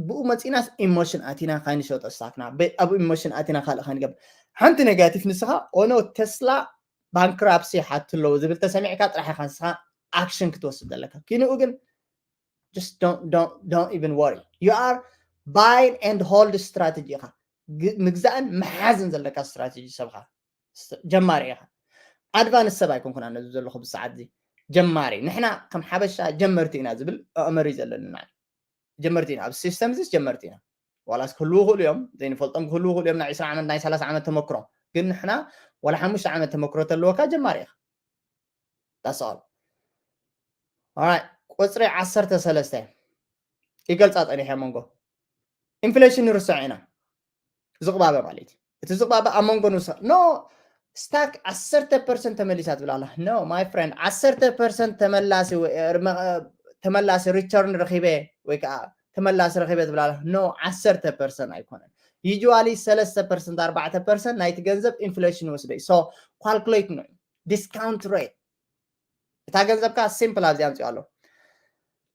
ብኡ መፂናስ emotion ኣቲና ካይንሸጦ stock ና ኣብ emotion ኣቲና ካልእ ካይንገብር ሓንቲ negative ንስኻ ኦኖ ተስላ bankruptcy ሓቱ ኣለዉ ዝብል ተሰሚዕካ ጥራሕ ኢኻ ንስኻ action ክትወስድ ዘለካ ኪንኡ ግን just don't don't don't even worry you are buying and hold strategy ኢኻ ምግዛእን ምሓዝን ዘለካ strategy ሰብኻ ጀማሪ ኢኻ advance ሰብ ኣይኮንኩን ኣነ ዘለኹ ብሰዓት እዚ ጀማሪ ንሕና ከም ሓበሻ ጀመርቲ ኢና ዝብል ኣእመሪ ዘለኒ ጀመርቲ ኢና ኣብ system እዚ ጀመርቲ ኢና ዋላስ ክህልዉ ይኽእሉ እዮም ዘይንፈልጦም ክህልዉ ይኽእሉ እዮም ናይ ዕስራ ዓመት ናይ ሰላሳ ዓመት ተመክሮ ግን ንሕና ዋላ ሓሙሽተ ዓመት ተመክሮ ተለወካ ጀማሪ ኢኻ that's all ቁፅሪ ዓሰርተ ሰለስተ ይገልፃ ፀኒሐ መንጎ ኢንፍሌሽን ንርሳዕ ኢና። ዝቕባበ ማለት እዩ። እቲ ዝቕባበ ኣብ መንጎ ንውስኽ no stock ዓሰርተ ፐርሰንት ተመሊሳ ትብል ኣላ። No my friend፣ ዓሰርተ ፐርሰንት ተመላሲ ተመላሲ ሪተርን ረኺበ ወይ ከዓ ተመላሲ ረኺበ ትብል ኣላ። No፣ ዓሰርተ ፐርሰንት ኣይኮነን። Usually ሰለስተ ፐርሰንት ኣርባዕተ ፐርሰንት ናይቲ ገንዘብ ኢንፍሌሽን ይወስዶ እዩ። So calculate ነው። Discount rate፣ እታ ገንዘብካ ሲምፕል ኣብዚ ኣምፅኦ ኣሎ።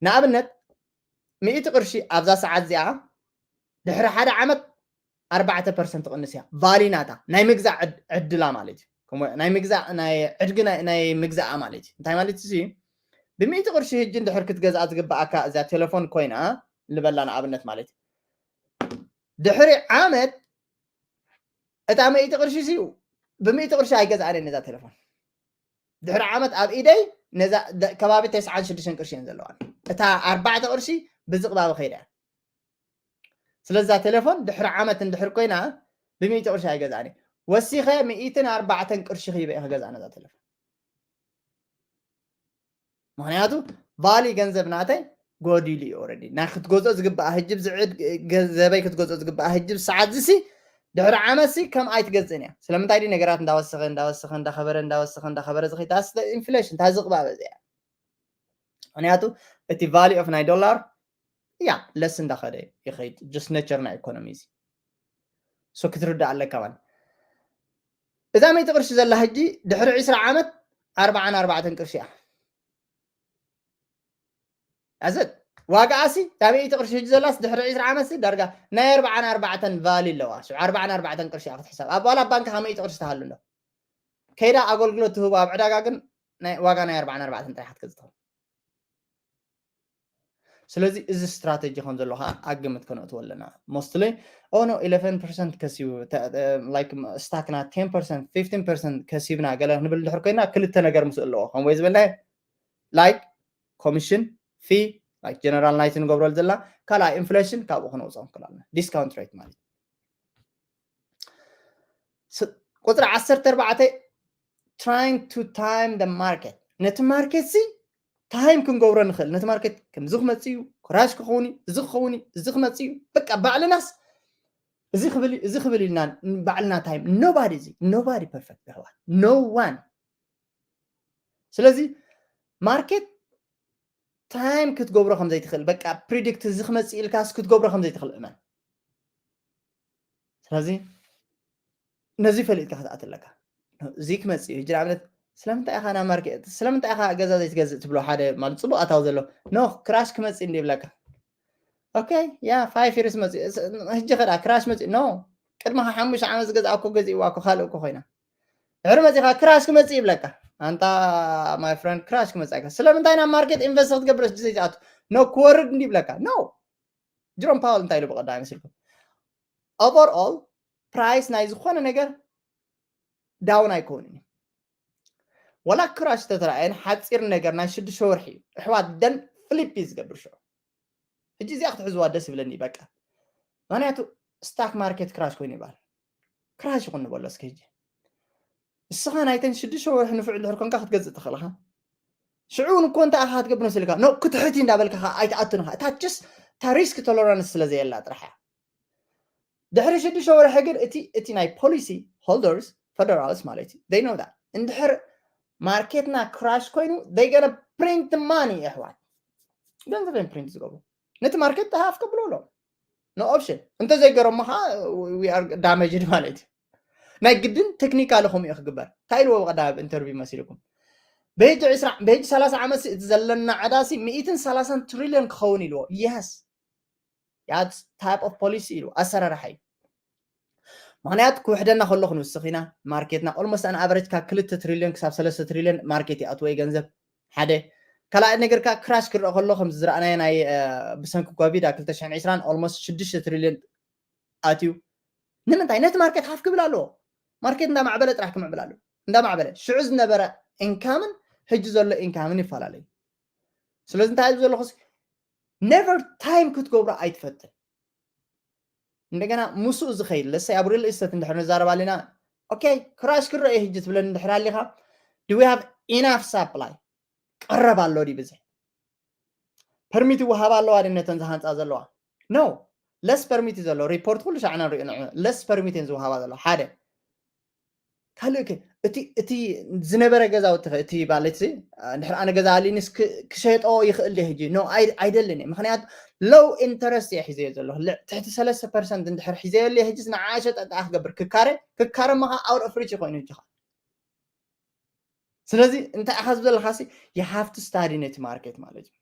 ንኣብነት ሚእቲ ቅርሺ ኣብዛ ሰዓት እዚኣ ድሕሪ ሓደ ዓመት ኣርባዕተ ፐርሰንት ትቕንስ እያ። ቫሊ ናታ ናይ ምግዛእ ዕድላ ማለት እዩ። ናይ ምግዛእ ናይ ዕድጊ ናይ ምግዛኣ ማለት እዩ። እንታይ ማለት እዩ? ብሚእቲ ቅርሺ ህጂ እንድሕር ክትገዝኣ ዝግብኣካ እዛ ቴሌፎን ኮይና ንበላ ንኣብነት ማለት እዩ። ድሕሪ ዓመት እታ ሚእቲ ቅርሺ ሲ ብሚእቲ ቅርሺ ኣይገዝኣን ነዛ ቴሌፎን። ድሕሪ ዓመት ኣብ ኢደይ ነዛ ከባቢ ተስዓን ሽዱሽተን ቅርሺ እየን ዘለዋን። እታ ኣርባዕተ ቅርሺ ብዝቕባበ ከይዳ እያ። ስለዛ ቴሌፎን ድሕሪ ዓመት እንድሕር ኮይና ብሚእቲ ቅርሺ ኣይገዝኣን። ወሲኸ ሚእትን ኣርባዕተን ቅርሺ ክይበ እየ ክገዝኣ ነዛ ቴሌፎን። ምክንያቱ ቫሊ ገንዘብ ናተይ ጎዲሉ እዩ። ኦረዲ ናይ ክትገዝኦ ዝግብኣ ህጅብ ዝዕድ ገንዘበይ ክትገዝኦ ዝግብኣ ህጅብ ሰዓት ዝሲ ድሕሪ ዓመት ሲ ከም ኣይትገዝእን እያ። ስለምንታይ ዲ ነገራት እንዳወሰኸ እንዳወሰኸ እንዳኸበረ እንዳወሰኸ እንዳኸበረ ዝኸይድ ስለ ኢንፍሌሽን እታ ዝቕባበ እዚኣ። ምክንያቱ እቲ ቫሊ ኦፍ ናይ ዶላር እያ ለስ እንዳኸደ ይኸይድ። ጀስት ኔቸር ናይ ኢኮኖሚ እዚ ሶ ክትርዳእ ኣለካ ማለት። እዛ ሚእቲ ቅርሺ ዘላ ህጂ ድሕሪ ዕስራ ዓመት ኣርባዓን ኣርባዕተን ቅርሺ እያ። ኣዘት ዋጋኣ ሲ እታ ሚእቲ ቅርሺ ህጂ ዘላስ ድሕሪ ዕስራ ዓመት ሲ ዳርጋ ናይ ኣርባዓን ኣርባዕተን ቫሊ ኣለዋ። ሽዑ ኣርባዓን ኣርባዕተን ቅርሺ እያ ክትሕሰብ። ኣብ ዋላ ባንክ ካብ ሚእቲ ቅርሺ ትሃሉ ኣሎ። ከይዳ ኣገልግሎት ትህቦ ኣብ ዕዳጋ ግን ዋጋ ናይ ኣርባዓን ኣርባዕተን ጥራሕ ክትገዝእ ትኽእል። ስለዚ እዚ ስትራተጂ ከም ዘሎ ከዓ ኣብ ግምት ከነእትዎ ኣለና። ሞስትሊ ኦ ኖ ኢለቨን ፐርሰንት ከሲቡ ስታክና ቴን ፐርሰንት ፊፍቲን ፐርሰንት ከሲብና ገለ ክንብል ድሕር ኮይና ክልተ ነገር ምስ ኣለዎ ከም ወይ ዝበልና ላይክ ኮሚሽን ፊ ላይክ ጀነራል ናይቲ ንገብረሉ ዘለና ካልኣይ ኢንፍሌሽን ካብኡ ክነውፅኦ ንክእል ኣለና። ዲስካውንት ሬት ማለት ቁፅሪ ዓሰርተ ኣርባዕተ trying to time the market። ነቲ ማርኬት ሲ ታይም ክንገብሮ ንኽእል። ነቲ ማርኬት ከምዚ ክመፅእ እዩ፣ ክራሽ ክኸውን እዩ፣ እዚ ክኸውን እዩ፣ እዚ ክመፅእ እዩ። በቃ ባዕልናስ እዚ ክብል እዚ ክብል ኢልና ባዕልና ታይም nobody እዚ nobody perfect ይህዋል no one። ስለዚ ማርኬት ታይም ክትገብሮ ከም ዘይትኽእል በቃ ፕሪዲክት እዚ ክመፅእ ኢልካስ ክትገብሮ ከም ዘይትኽእል እመን። ስለዚ ነዚ ፈሊጥካ ክትኣት ኣለካ። እዚ ክመፅእ እዩ። ሕጂ ንኣብነት ስለምንታይ ኢኻ ናብ ማርኬት ስለምንታይ ኢኻ ገዛ ዘይትገዝእ ትብሎ ሓደ ማለት ፅቡቅ ኣታዊ ዘሎ ኖ ክራሽ ክመፅእ እንዲ ይብለካ። ኦኬ ያ ፋይቭ ይርስ መፅእ ሕጂ ከዳ ክራሽ መፅእ ኖ ቅድሚ ሓሙሽተ ዓመት ዝገዝኣኮ ገዚእዋ እኮ ካልእ እኮ ኮይና ድሕሪ መፂኻ ክራሽ ክመፅእ ይብለካ። ኣንታ ማይ ፍረንድ ክራሽ ክመፅእ ኣይካ ስለምንታይ ናብ ማርኬት ኢንቨስት ክትገብር ሕጂ ዘይትኣቱ ኖ ክወርድ እንዲ ይብለካ ኖ ጅሮም ፓወል እንታይ ኢሉ ብቐዳሚ መስልኩም ኦቨርኦል ፕራይስ ናይ ዝኾነ ነገር ዳውን ኣይከውንን እዩ። ወላ ክራሽ ተተረኣየን ሓፂር ነገር ናይ ሽዱሽተ ወርሒ እዩ። ኣሕዋት ደን ፍሊፕ እዩ ዝገብር ሽዑ። ሕጂ እዚኣ ክትሕዝዋ ደስ ይብለኒ በቃ። ምክንያቱ ስታክ ማርኬት ክራሽ ኮይኑ ይበሃል። ክራሽ ይኹን ንበሎ እስኪ ሕጂ እስኻ ናይተን ሽዱሽተ ወርሒ ንፍዕ ድሕር ኮንካ ክትገዝእ ትኽእል ኢኻ። ሽዑ እውን እኮ እንታይ ኢኻ ክትገብር መሲልካ ኖ ክትሕቲ እንዳበልካ ኣይትኣቱን ኢኻ። እታ ችስ እታ ሪስክ ቶለራንስ ስለ ዘየላ ጥራሕ እያ። ድሕሪ ሽዱሽተ ወርሒ ግን እቲ እቲ ናይ ፖሊሲ ሆልደርስ ፈደራልስ ማለት እዩ they know that እንድሕር ማርኬትና ክራሽ ኮይኑ they gonna print money ኣሕዋት ገንዘብ እዮም ፕሪንት ዝገብሩ ነቲ ማርኬት ሃፍ ከብሎ ኣሎ no option እንተዘይገረሞ ከዓ we are damaged ማለት እዩ ናይ ግድን ቴክኒካሊ ከምኡ እዩ ክግበር እንታይ ኢልዎ ብቀዳም ኣብ ኢንተርቪው መሲልኩም ብሕጂ ሰላሳ ዓመት እቲ ዘለና ዕዳሲ ሚእትን ሰላሳን ትሪልዮን ክኸውን ኢልዎ yes that type of policy ኢሉ ኣሰራርሓ እዩ ምክንያት ክውሕደና ከሎ ክንውስኽ ኢና ማርኬትና almost an average ካብ ክልተ ትሪልዮን ክሳብ ሰለስተ ትሪልዮን ማርኬት ይኣትዎ እዩ ገንዘብ ሓደ ካልኣይ ነገር ከዓ ክራሽ ክረአ ከሎ ከም ዝረኣናዮ ናይ ብሰንኪ ኮቪድ ኣብ ክልተ ሽሕን ዕስራን almost ሽዱሽተ ትሪልዮን ኣትዩ ንምንታይ ነቲ ማርኬት ሓፍ ክብል ኣለዎ ማርኬት እንዳማዕበለ ጥራሕ ክምዕብል ኣለዎ እንዳማዕበለ ሽዑ ዝነበረ ኢንካምን ሕጂ ዘሎ ኢንካምን ይፈላለዩ ስለዚ እንታይ ዘለኹ never time ክትገብሮ ኣይትፈትን እንደገና ምስኡ ዝኸይድ ለሰይ ኣብ ሪል ኢስተት እንድሕር ንዛረብ ኣለና ኦኬ ክራሽ ክረአ ሕጂ ትብለኒ እንድሕር ኣሊኻ do we have enough supply ቀረብ ኣሎ ድዩ ብዝሕ ፐርሚት ይወሃብ ኣለዋ ድነተን ዝሃንፃ ዘለዋ no less permit እዩ ዘሎ። ሪፖርት ኩሉ ሻዕ ኢና ንሪኦ ንዕ less permit እየን ዝወሃባ ዘሎ ሓደ ካልእ እቲ እቲ ዝነበረ ገዛውቲ እቲ ማለት እንድሕር ኣነ ገዛ ኣሊኒስ ክሸጦ ይኽእል ዲ ሕጂ ኖ ኣይደልን እየ። ምክንያቱ low interest እየ ሒዘዮ ዘለኹ። ትሕቲ ሰለስተ ፐርሰንት እንድሕር ሒዘዮ ኣለ ሕጂ ንዓ ሸጠ እንታይ ክገብር ክካረ ክካረ ማ out of reach ኮይኑ ሕጂ። ስለዚ እንታይ ኢኻ ዝብል ዘለኻ ሲ you have to study ነቲ ማርኬት ማለት እዩ።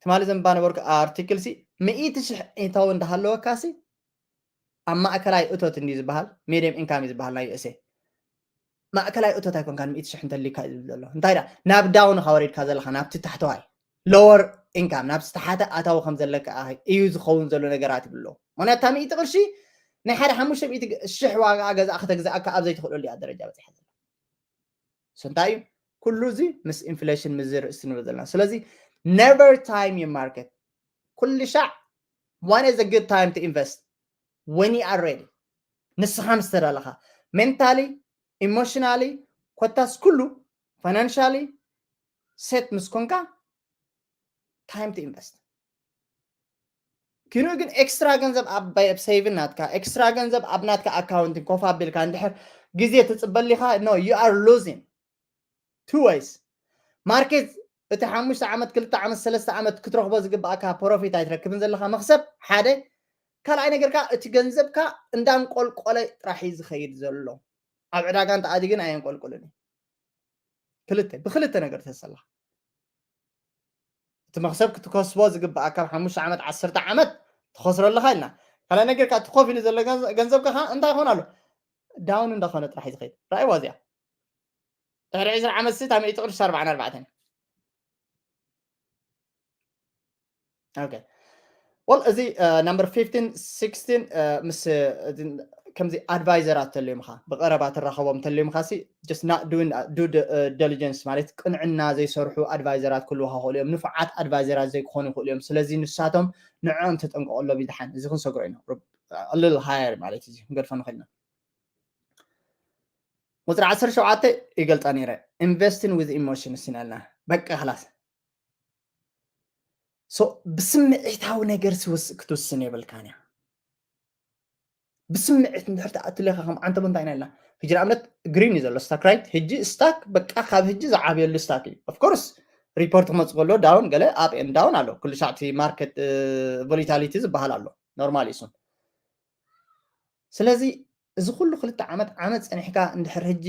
ትማሊ ዘንባ ነበርኩ ኣርቲክል ሲ ሚእቲ ሽሕ እታዊ እንዳሃለወካ ሲ ኣብ ማእከላይ እቶት እንዲ ዝበሃል medium income እዩ ዝበሃል ናይ USA። ማእከላይ እቶት ኣይኮንካን ሚእቲ ሽሕ እንተሊካ እዩ ዝብል ዘሎ። እንታይ ዳ ናብ down ካ ወሪድካ ዘለኻ ናብቲ ታሕተዋይ lower income ናብ ዝተሓተ ኣታዊ ከም ዘለካ እዩ ዝኸውን ዘሎ ነገራት ይብሎ። ምክንያቱ እታ ሚእቲ ቅርሺ ናይ ሓደ ሓሙሽተ ሚእቲ ሽሕ ዋጋ ገዛ ከተግዛእካ ኣብ ዘይትኽእለሉ እያ ደረጃ በፂሓ ዘላ። እንታይ እዩ ኩሉ እዚ ምስ ኢንፍሌሽን ምስ ርእሲ ንብል ዘለና። ስለዚ never time your market። ኩሉ ሻዕ when is a good time to invest? When you are ready። ንስኻ ምስ ተዳለኻ mentally, emotionally ኮታስ ኩሉ financially set ምስ ኮንካ time to invest። ኪኑ ግን ኤክስትራ ገንዘብ ኣብ saving ናትካ ኤክስትራ ገንዘብ ኣብ ናትካ ኣካውንት ኮፍ ኣቢልካ እንድሕር ግዜ ትፅበሊኻ no you are losing two ways። ማርኬት እቲ ሓሙሽተ ዓመት ክልተ ዓመት ሰለስተ ዓመት ክትረኽቦ ዝግባኣካ ፕሮፊት ኣይትረክብን ዘለካ መክሰብ ሓደ። ካልኣይ ነገር ከዓ እቲ ገንዘብካ እንዳንቆልቆለ ጥራሕ እዩ ዝኸይድ ዘሎ። ኣብ ዕዳጋ እንተኣዲ ግን ኣየንቆልቁልን እዩ። ክልተ ብክልተ ነገር ተሰላ እቲ መክሰብ ክትከስቦ ዝግባኣካ ካብ ሓሙሽተ ዓመት ዓሰርተ ዓመት ትኸስረለካ ኢልና ካልኣይ ነገር ከዓ እቲ ኮፍ ኢሉ ዘሎ ገንዘብካ ከዓ እንታይ ይኾን ኣሎ down እንዳኾነ ጥራሕ እዩ ዝኸይድ። ራእይዋ እዚኣ ድሕሪ ዕስራ ዓመት ሲ እታ ሚእቲ ቅርሺ ኣርባዓን ኣርባዕተን okay well እዚ number fifteen sixteen ምስ ከምዚ ኣድቫይዘራት ተልዮም ኻ ብቀረባ ትራኸቦም ተልዮም ኻ ሲ just not doing due diligence ማለት ቅንዕና ዘይሰርሑ ኣድቫይዘራት ክልውኻ ክእሉ እዮም። ንፉዓት ኣድቫይዘራት ዘይክኾኑ ይኽእሉ እዮም። ስለዚ ንሳቶም ንዕኦም ተጠንቀቐሎም ይድሓን። እዚ ክንሰግሮ ኢና little higher ማለት እዚ ክንገድፎ ንኽእል ኢና። ቁፅሪ ዓሰርተ ሸውዓተ ይገልፃ ነይረ investing with emotions ኢናልና በቃ ክላስ ብስምዒታዊ ነገር ክትውስን የብልካን እያ። ብስምዒት እንድሕር ትኣትለካ ከም ዓንተቦ እንታይ ኢና ኢልና ሕጂ ንኣብነት ግሪን እዩ ዘሎ ስታክ right ሕጂ ስታክ በቃ ካብ ሕጂ ዝዓብየሉ ስታክ እዩ። ኦፍኮርስ ሪፖርት ክመፅ ከሎ down ገለ up and down ኣሎ። ኩሉ ሻዕቲ ማርኬት ቮሊታሊቲ ዝበሃል ኣሎ። ኖርማል እዩ እሱን። ስለዚ እዚ ኩሉ ክልተ ዓመት ዓመት ፀኒሕካ እንድሕር ሕጂ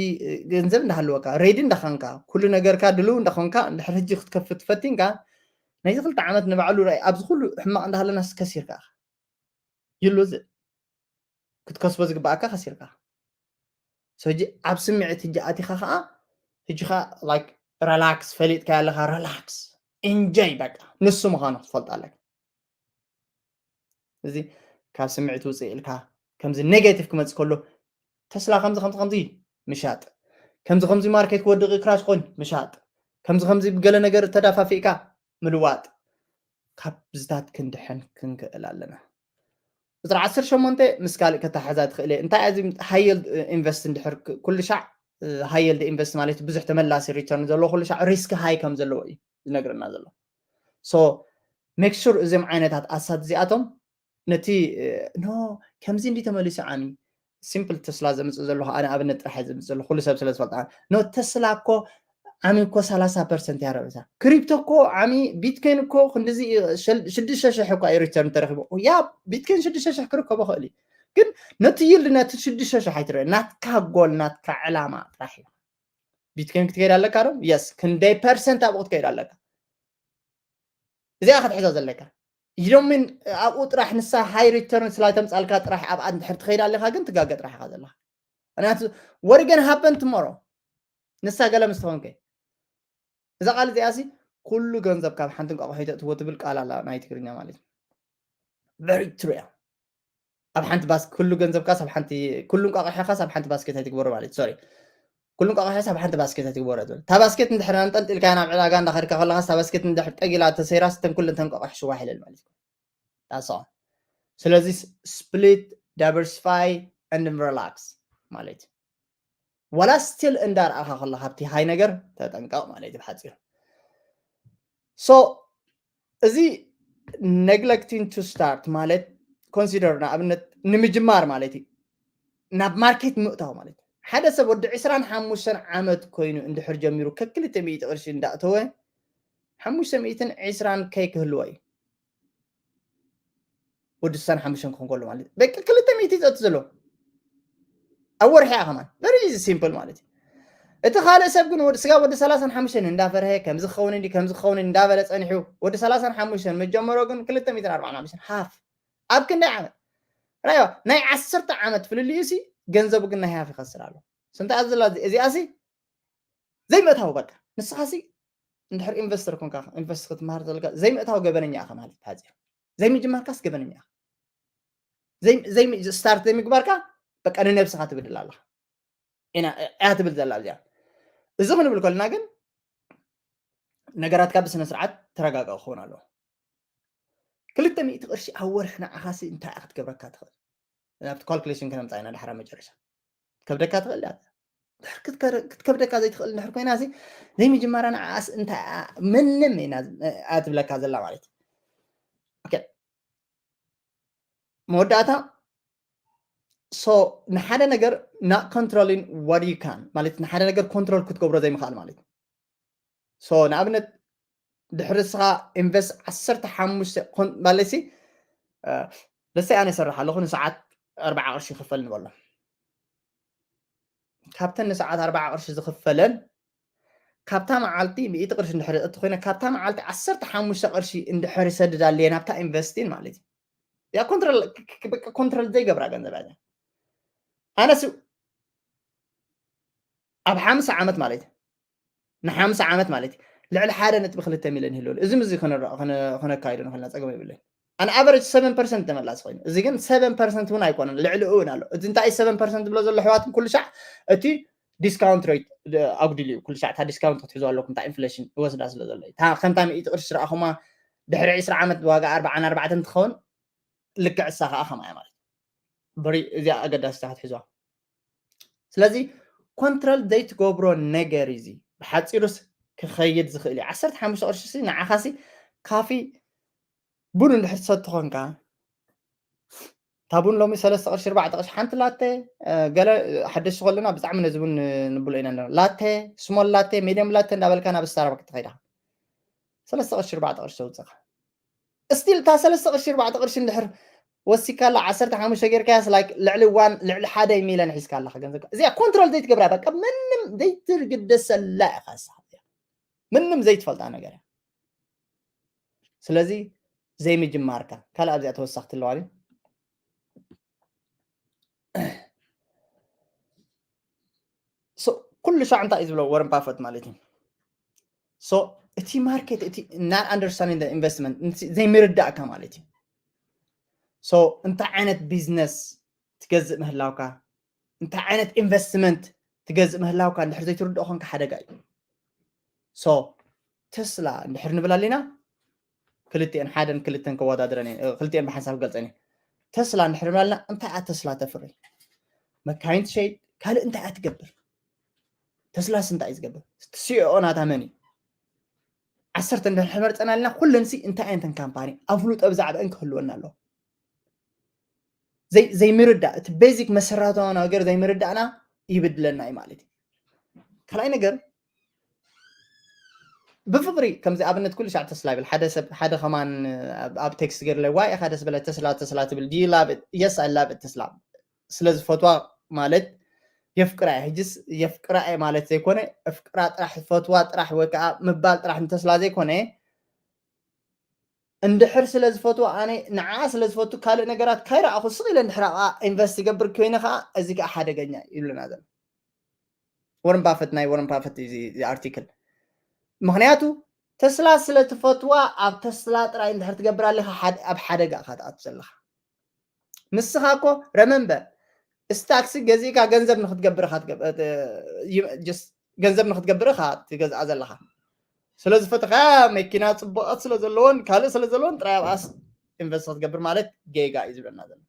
ገንዘብ እንዳሃለወካ ሬዲ እንዳኾንካ ኩሉ ነገርካ ድልው እንዳኾንካ እንድሕር ሕጂ ክትከፍት ፈቲንካ ናይዚ ክልተ ዓመት ንባዕሉ ራእይ ኣብዚ ኩሉ ሕማቕ እንዳሃለናስ ከሲርካ ኢኻ። ይሉዝ ክትከስቦ ዝግባኣካ ከሲርካ ሕጂ ኣብ ስምዒት ሕጂ ኣቲኻ ከዓ ሕጂ ከዓ like relax ፈሊጥካ ኣለካ relax enjoy በቃ ንሱ ምዃኑ ክትፈልጥ ኣለካ። እዚ ካብ ስምዒት ውፅእ ኢልካ ከምዚ ኔጋቲቭ ክመፅእ ከሎ ተስላ ከምዚ ከምዚ ከምዚ ምሻጥ ከምዚ ከምዚ ማርኬት ክወድቕ ክራሽ ኮይኑ ምሻጥ ከምዚ ከምዚ ብገለ ነገር ተዳፋፊእካ ምልዋጥ ካብ ብዝታት ክንድሕን ክንክእል ኣለና። ቁፅሪ ዓሰርተ ሸሞንተ ምስ ካልእ ከተሓዛ ትኽእል እየ እንታይ እዚ ሃየልድ ኢንቨስት እንድሕር ኩሉ ሻዕ ሃየልድ ኢንቨስት ማለት ብዙሕ ተመላሲ ሪተርን ዘለዎ ኩሉ ሻዕ ሪስክ ሃይ ከም ዘለዎ እዩ ዝነግረና ዘሎ። So make sure እዚም ዓይነታት ኣሳት እዚኣቶም ነቲ ኖ ከምዚ እንዲ ተመሊሱ ዓሚ ሲምፕል ተስላ ዘምፅእ ዘለኹ ኣነ ኣብነት ጥራሕ ዘምፅእ ዘለኹ ኩሉ ሰብ ስለ ዝፈልጥ ኖ ተስላ እኮ ዓሚ እኮ ሰላሳ ፐርሰንት እያ ረብሕታ ክሪፕቶ እኮ ዓሚ ቢትኮይን እኮ ክንድዚ ሽዱሽተ ሽሕ እኳ እዩ ሪተርን ተረኪቡ። ያ ቢትኮይን ሽዱሽተ ሽሕ ክርከቦ ክእል እዩ ግን ነቲ ይልድ ነቲ ሽዱሽተ ሽሕ ኣይትረአ ናትካ ጎል ናትካ ዕላማ ጥራሕ እዩ። ቢትኮይን ክትከይድ ኣለካ ዶ? የስ ክንደይ ፐርሰንት ኣብኡ ክትከይድ ኣለካ። እዚኣ ክትሕዞ ዘለካ ይዶምን ኣብኡ ጥራሕ ንሳ ሃይ ሪተርን ስላ ተምፃልካ ጥራሕ ኣብኣ እንድሕር ትኸይድ ኣለካ ግን ትጋገ ጥራሕ ኢኻ ዘለካ። ምክንያቱ ወሪገን ሃበን ትመሮ ንሳ ገለ ምስ ትኾንከ እዛ ቃል እዚኣ ሲ ኩሉ ገንዘብ ካብ ሓንቲ እንቋቑሒ ተእትዎ ትብል ቃል ኣላ ናይ ትግርኛ ማለት እዩ። ቨሪ ትሩ እያ። ኣብ ሓንቲ ባስ ኩሉ ገንዘብካ ሳብ ሓንቲ ኩሉ እንቋቑሕኻ ሳብ ሓንቲ ባስኬት ኣይትግበሮ ማለት ሶሪ ኩሉ እንቋቑሒ ሳብ ሓንቲ ባስኬት ኣይትግበሮ ትብል እታ ባስኬት እንድሕር ኣንጠልጢልካ ናብ ዕዳጋ እንዳኸድካ ከለኻ እታ ባስኬት እንድሕር ጠጊላ ተሰይራ ስተን ኩለን ተንቋቑሒ ሽዋሕ ይለል ማለት እዩ። ዳሶ ስለዚ split diversify and relax ማለት እዩ። ዋላ ስቲል እንዳረኣኻ ከሎ ካብቲ ሃይ ነገር ተጠንቀቕ ማለት እዩ ብሓፂሩ። So እዚ Neglecting to start ማለት consider ንኣብነት ንምጅማር ማለት እዩ። ናብ ማርኬት ምእታው ማለት እዩ። ሓደ ሰብ ወዲ ዕስራን ሓሙሽተን ዓመት ኮይኑ እንድሕር ጀሚሩ ከክልተ ሚእቲ ቅርሺ እንዳእተወ ሓሙሽተ ሚእትን ዕስራን ከይ ክህልዎ እዩ። ወዲ ስሳን ሓሙሽተን ክኾን ከሎ ማለት እዩ። በቃ ክልተ ሚእቲ ዘእቱ ዘሎ ኣብ ወርሒ እያ ከማን very simple ማለት እዩ። እቲ ካልእ ሰብ ግን ወዲ ስጋ ወዲ ሰላሳን ሓሙሽተን እንዳፈርሀ ከምዚ ክኸውን እንዲ ከምዚ ክኸውን እንዳበለ ጸኒሑ ወዲ ሰላሳን ሓሙሽተን መጀመሮ ግን ክልተ ሚእትን ኣርባዓን ሓሙሽተን half ኣብ ክንደይ ዓመት ራዮ ናይ ዓሰርተ ዓመት ፍልልዩ ሲ ገንዘቡ ግን ናይ half ይኸስር ኣሎ። ስንታ ዘላ እዚኣ ሲ ዘይመእታው በቃ ንስኻ ሲ እንድሕር ኢንቨስተር ኮንካ ኢንቨስት ክትመሃር ዘለካ ዘይምእታው ገበነኛ ኢኻ ማለት እዩ። ሓፂር ዘይምጅማርካስ ገበነኛ ኢኻ። ዘይ- ዘይ- ስታርት ዘይምግባርካ በቃ ንነብስኻ ትብድል ኣለኻ ኢና እያ ትብል ዘላ እዚኣ። እዚ ክንብል ከለና ግን ነገራትካ ብስነ ስርዓት ተረጋጋእ ክኸውን ኣለዎ። ክልተ ሚእቲ ቅርሺ ኣብ ወርሒ ንዓኻሲ እንታይ እያ ክትገብረካ ትኽእል? ናብቲ ካልኩሌሽን ክነምፃ ኢና ድሓራ መጨረሻ ከብደካ ትኽእል እያ። ክትከብደካ ዘይትኽእል እንድሕር ኮይና ሲ ዘይምጅማራ ንዓኣስ እንታይ ምንም ኢና ትብለካ ዘላ ማለት እዩ። መወዳእታ so ንሓደ ነገር not controlling what you can ማለት ንሓደ ነገር ኮንትሮል ክትገብሮ ዘይምኽኣል ማለት እዩ። So ንኣብነት ድሕሪ እስኻ ኢንቨስት ዓሰርተ ሓሙሽተ ማለት ሲ ለሰይ ኣነ ይሰርሕ ኣለኹ ንሰዓት ኣርባዓ ቅርሺ ይኽፈል ንበሎ። ካብተን ንሰዓት ኣርባዓ ቅርሺ ዝኽፈለን ካብታ መዓልቲ ሚእቲ ቅርሺ እንድሕር እትኮይነ ካብታ መዓልቲ ዓሰርተ ሓሙሽተ ቅርሺ እንድሕር ይሰድድ ኣለየ ናብታ ኢንቨስቲን ማለት እዩ። ያ ኮንትሮል ኮንትሮል ዘይገብራ ገንዘብ እያ። ኣነስ ኣብ ሓምሳ ዓመት ማለት እዩ ንሓምሳ ዓመት ማለት እዩ ልዕሊ ሓደ ነጥቢ ክልተ ሚልዮን ይህልወሉ። እዚ ምዚ ክነካይዶ ንኽእልና ፀገም የብለይ። ኣን ኣቨሬጅ ሰቨን ፐርሰንት ተመላሲ ኮይኑ እዚ ግን ሰቨን ፐርሰንት እውን ኣይኮነን ልዕሊ እውን ኣሎ። እዚ እንታይ ሰቨን ፐርሰንት ዝብሎ ዘሎ ኣሕዋትም ኩሉ ሻዕ እቲ ዲስካውንት ሬት ኣጉዲሉ እዩ። ኩሉ ሻዕ እታ ዲስካውንት ክትሕዙ ኣለኩም እታ ኢንፍሌሽን ይወስዳ ስለ ዘሎ እዩ። ከምታ ሚእቲ ቅርሺ ዝረኣኹማ ድሕሪ ዕስራ ዓመት ዋጋ ኣርባዓን ኣርባዕተን ትኸውን ልክዕ እሳ ከዓ ከምኣ ማለት እዩ። እዚኣ ኣገዳሲታ ክትሕዝዋ። ስለዚ ኮንትሮል ዘይትገብሮ ነገር እዚ ብሓፂሩስ ክኸይድ ዝኽእል እዩ። ዓሰርተ ሓሙሽተ ቅርሺ ንዓኻሲ ካፊ ቡን እንድሕር ትሰቲ ኮንካ እታ ቡን ሎሚ ሰለስተ ቅርሺ ኣርባዕተ ቅርሺ ሓንቲ ላተ ገለ ሓደሽ ከለና ብጣዕሚ ነዚ ቡን ንብሎ ኢና ኣለና። ላተ ስሞል ላተ ሜድየም ላተ እንዳበልካ ናብ ስታርባክ ትኸይዳ ሰለስተ ቅርሺ ኣርባዕተ ቅርሺ ተውፅኻ ስቲል እታ ሰለስተ ቅርሺ ኣርባዕተ ቅርሺ እንድሕር ወሲካላ ዓሰርተ ሓሙሽተ ጌርካያስ ላይክ ልዕሊ ዋን ልዕሊ ሓደ ሚልዮን ሒዝካ ኣለካ ገንዘብ እዚኣ ኮንትሮል ዘይትገብራ በቃ ምንም ዘይትግደሰላ ኢኻ ምንም ዘይትፈልጣ ነገር እያ። ስለዚ ዘይምጅማርካ ካልእ ኣብዚኣ ተወሳኽቲ ኣለዋ ኩሉ ሻዕ እንታይ እዩ ዝብሎ ወረን ባፈት ማለት እዩ። እቲ ማርኬት እቲ not understanding investment ዘይምርዳእካ ማለት እዩ። እንታይ ዓይነት ቢዝነስ ትገዝእ ምህላውካ እንታይ ዓይነት ኢንቨስትመንት ትገዝእ ምህላውካ እንድሕር ዘይትርድኦ ኮንካ ሓደጋ እዩ። ተስላ እንድሕር ንብል ኣለና ክልቲኤን ሓደን ክልተን ከወዳድረን ክልቲኤን ብሓንሳብ ክገልፀን እየ። ተስላ እንድሕር ንብል ኣለና እንታይ እያ ተስላ ተፍሪ? መካይን ትሸይጥ ካልእ እንታይ እያ ትገብር? ተስላስ እንታይ እዩ ዝገብር? ሲኦኦ ናታ መን እዩ? ዓሰርተ እንድሕር መርፀና ኣለና ኩለን ሲ እንታይ እየንተን ካምፓኒ ኣፍሉጦ ብዛዕባአን ክህልወና ኣለዎ። ዘይምርዳእ እቲ ቤዚክ መሰረታዊ ነገር ዘይምርዳእና ይብድለና እዩ ማለት እዩ። ካልኣይ ነገር ብፍቅሪ ከምዚ ኣብነት ኩሉ ሻዕ ተስላ ይብል ሓደ ሰብ ሓደ ከማን ኣብ ቴክስት ገይርለ ዋይ ኢኻ ደስ በለ ተስላ ተስላ ትብል ዲ ላብ የስ ኣይ ላብ ተስላ ስለ ዝፈትዋ ማለት የፍቅራ እየ ሕጅስ የፍቅራ እየ ማለት ዘይኮነ እፍቅራ ጥራሕ ፈትዋ ጥራሕ ወይ ከዓ ምባል ጥራሕ ንተስላ ዘይኮነ እንድሕር ስለ ዝፈትዋ ኣነ ንዓ ስለ ዝፈቱ ካልእ ነገራት ካይረኣኹ ስቕ ኢለ እንድሕር ኣብኣ ኢንቨስት ይገብር ኮይነ ከዓ እዚ ከዓ ሓደገኛ ይብለና ዘሎ ወረን ባፈት ናይ ወረን ባፈት እዚ ኣርቲክል ምክንያቱ ተስላ ስለ ትፈትዋ ኣብ ተስላ ጥራይ እንድሕር ትገብር ኣለካ ኣብ ሓደጋ ኢካ ትኣቱ ዘለካ ንስኻ እኮ ረመንበር ስታክሲ ገዚእካ ገንዘብ ንክትገብር ገንዘብ ንክትገብር ኢካ ትገዝኣ ዘለካ ስለዝፈተካ መኪና ፅቡቃት ስለዘለዎን ካልእ ስለዘለዎን ጥራይ ኣብኣስ ኢንቨስት ክትገብር ማለት ጌጋ እዩ ዝብለና ዘሎ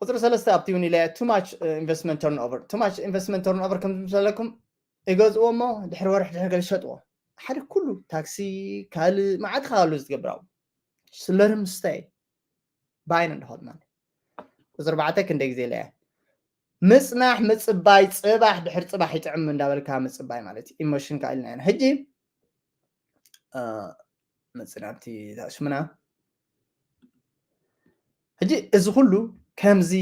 ቁፅሪ ሰለስተ ኣብቲ እውን ኢለ too much investment turnover too much investment turnover ከም ዝምሰለኩም ይገዝእዎ እሞ ድሕሪ ወርሒ ድሕሪ ገለ ይሸጥዎ ሓደ ኩሉ ታክሲ ካልእ መዓት ካሉ ዝትገብራው ስለርም ስታይ ባይን እንደሆን ማለት እዚ ኣርባዕተ ክንደ ግዜ ለያ ምጽናሕ ምጽባይ ጽባሕ ድሕር ጽባሕ ይጥዕም እንዳበልካ ምጽባይ ማለት ኢሞሽን ካልና ሕጂ መጽናብቲ ሽምና ሕጂ እዚ ኩሉ ከምዚ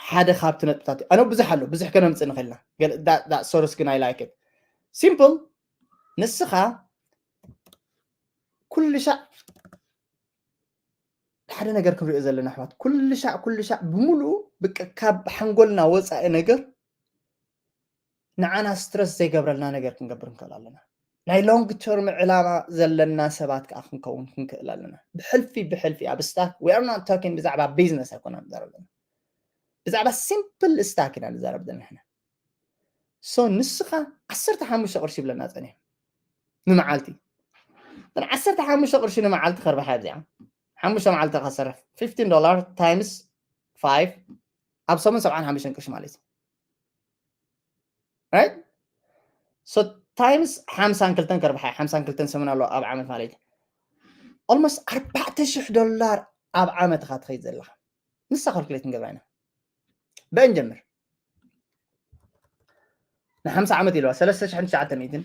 ሓደ ካብቲ ነጥብታት ኣነ ብዙሕ ኣሎ ብዙሕ ከነምፅእ ንኽእልና ሶርስ ግን ኣይላይክት ሲምፕል ንስኻ ኩሉ ሻዕ ሓደ ነገር ክንሪኦ ዘለና ኣሕዋት ኩሉ ሻዕ ኩሉ ሻዕ ብምሉኡ ብቃ ካብ ሓንጎልና ወፃኢ ነገር ንዓና ስትረስ ዘይገብረልና ነገር ክንገብር ንክእል ኣለና ናይ ሎንግ ተርም ዕላማ ዘለና ሰባት ከዓ ክንከውን ክንክእል ኣለና ብሕልፊ ብሕልፊ ኣብ ስታክ we are not talking ብዛዕባ ቢዝነስ ኣይኮና ንዛረብ ዘለና ብዛዕባ ሲምፕል ስታክ ኢና ንዛረብ ዘለና ንሕና so ንስኻ ዓሰርተ ሓሙሽተ ቅርሺ ይብለና ፀኒሑ ንመዓልቲ ዓሰርተ ሓሙሽተ ቅርሺ ንመዓልቲ ከርባሓ ኣብዚኣ ሓሙሽተ መዓልቲ ከሰርሕ fifteen dollar times five ኣብ ሰሙን ሰብዓን ሓሙሽተን ቅርሺ ማለት እዩ right so times ሓምሳን ክልተን ከርባሓ ሓምሳን ክልተን ሰሙን ኣሎ ኣብ ዓመት ማለት እዩ almost ኣርባዕተ ሽሕ ዶላር ኣብ ዓመት ኢኻ ትኸይድ ዘለኻ ንሳ ካልኩሌት ንገብራ ኢና ብእን ጀምር ንሓምሳ ዓመት ኢለዋ ሰለስተ ሽሕን ትሽዓተ ሚእትን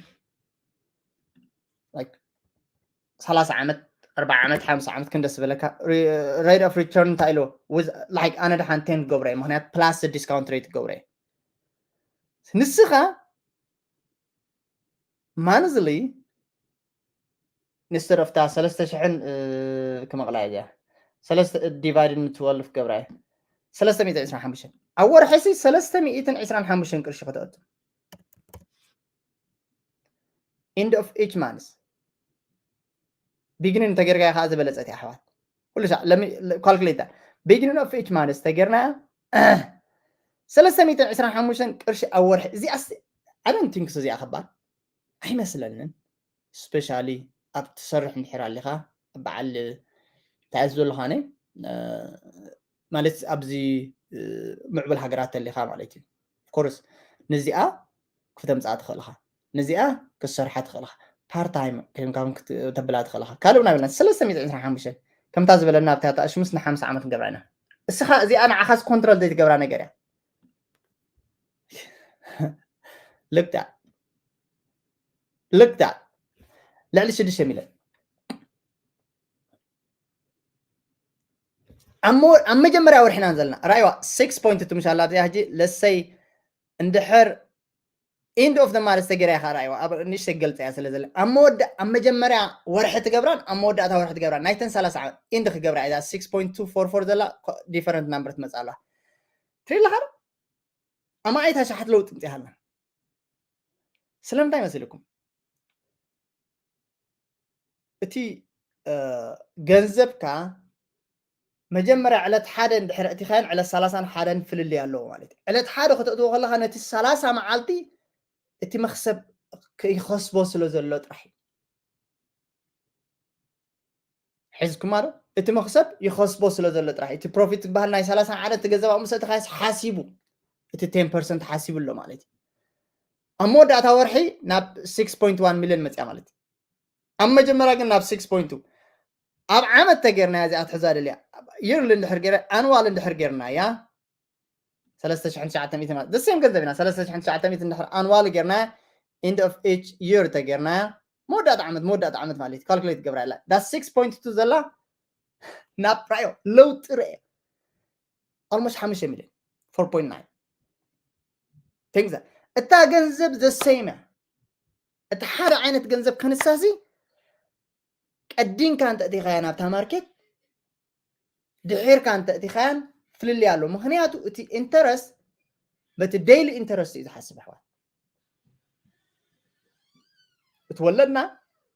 ሰላሳ ዓመት ኣርባዓ ዓመት ሓምሳ ዓመት ክንደስ ዝበለካ rate of return እንታይ ኢለዎ like ኣነ ደሓን ቴን ክገብረ እየ ምክንያት plus discount rate ክገብረ እየ ንስኻ monthly instead of ታ ሰለስተ ሽሕን ክመቕላ እያ ሰለስተ divided into twelve ገብራ እያ ሰለስተ ሚእትን ዕስራን ሓሙሽተን ኣብ ወርሒ ሲ ሰለስተ ሚእትን ዕስራን ሓሙሽተን ቅርሺ ከተእቱ end of each month beginning ተጌርካ ከዓ ዝበለፀት ኣሕዋት ኩሉ ሻዕ calculate beginning of each month ተጌርና ሰለስተ ሚእትን ዕስራን ሓሙሽተን ቅርሺ ኣብ ወርሒ እዚኣ I don't think so እዚኣ ከባድ ኣይመስለንን especially ኣብ ትሰርሕ እንድሕር ኣሊኻ በዓል እንታይ ዘለኻነ ማለት ኣብዚ ምዕቡል ሃገራት ተሊኻ ማለት እዩ ኮርስ ነዚኣ ክተምፅኣ ትኽእልኻ ነዚኣ ክትሰርሓ ትኽእልኻ part time ኮይንካ ተብላ ትኽእልኻ ካልእ ናይ ብልና ሰለስተ ሚእትን ዕስራን ሓሙሽተን ከምታ ዝበለና ኣብታ ሽሙስ ን ሓምሳ ዓመት ንገብራ ኢና እስኻ እዚኣ ንዓኻስ ኮንትሮል ዘይትገብራ ነገር እያ ልክታ ልክታ ልዕሊ ሽዱሽተ ሚልዮን ኣብ መጀመርያ ወርሒና ዘለና ራይዋ six point two ምሻላ ኣብዚኣ ሕጂ ለሰይ እንድሕር end of the month ተገይራ ኢኻ ራይዋ ኣብ ንእሽተይ ገልፀ እያ ስለ ዘለ ኣብ መወዳ ኣብ መጀመርያ ወርሒ ትገብራን ኣብ መወዳእታ ወርሒ ትገብራን ናይተን ሰላሳ ዓመት end ክገብራ እያ six point two four four ዘላ different number ትመፅእ ኣለዋ ትርኢ ኣለኻ ኣማኢት ኣሽሓት ለውጢ ምፅእ ሃልና ስለምንታይ መሲልኩም እቲ ገንዘብካ መጀመርያ ዕለት ሓደ እንድሕር እቲኻን ዕለት ሰላሳን ሓደን ፍልልይ ኣለዎ ማለት እዩ ዕለት ሓደ ከተእትዎ ከለካ ነቲ ሰላሳ መዓልቲ እቲ መክሰብ ይኸስቦ ስለ ዘሎ ጥራሕ እዩ ሕዝኩማ ዶ እቲ መክሰብ ይኸስቦ ስለ ዘሎ ጥራሕ እቲ ፕሮፊት ዝበሃል ናይ ሰላሳ ዓመት እቲ ገንዘብ ምስ ኣእተኻዮስ ሓሲቡ እቲ ten percent ሓሲቡ ኣሎ ማለት እዩ ኣብ መወዳእታ ወርሒ ናብ six point one million መፅያ ማለት እዩ ኣብ መጀመርያ ግን ናብ six point two ኣብ ዓመት ተጌርና እዚኣ ትሕዛ ደልያ yearly እንድሕር ገይረ ኣንዋል እንድሕር ገይርና እያ ሰለስተ ሽሕን ትሽዓተ ሚእትን ማለት ደሴም ገንዘብ ኢና ሰለስተ ሽሕን ትሽዓተ ሚእትን እንድሕር ኣንዋል ገይርና end of each year ተጌርና መወዳእታ ዓመት መወዳእታ ዓመት ማለት ካልኩሌት ገብራ ላ ዳ six point two ዘላ ናብ ራዮ ለውጢ ርአ almost ሓሙሽተ ሚልዮን four point nine things እታ ገንዘብ ዘሰይመ እቲ ሓደ ዓይነት ገንዘብ ከንሳሲ ቀዲንካ እንተእቲኻያ ናብታ ማርኬት ድሒርካ እንተእቲኻያን ፍልልይ ኣሎ ምክንያቱ እቲ ኢንተረስት በቲ daily interest እዩ ዝሓስብ ኣሕዋት እቲ ወለድና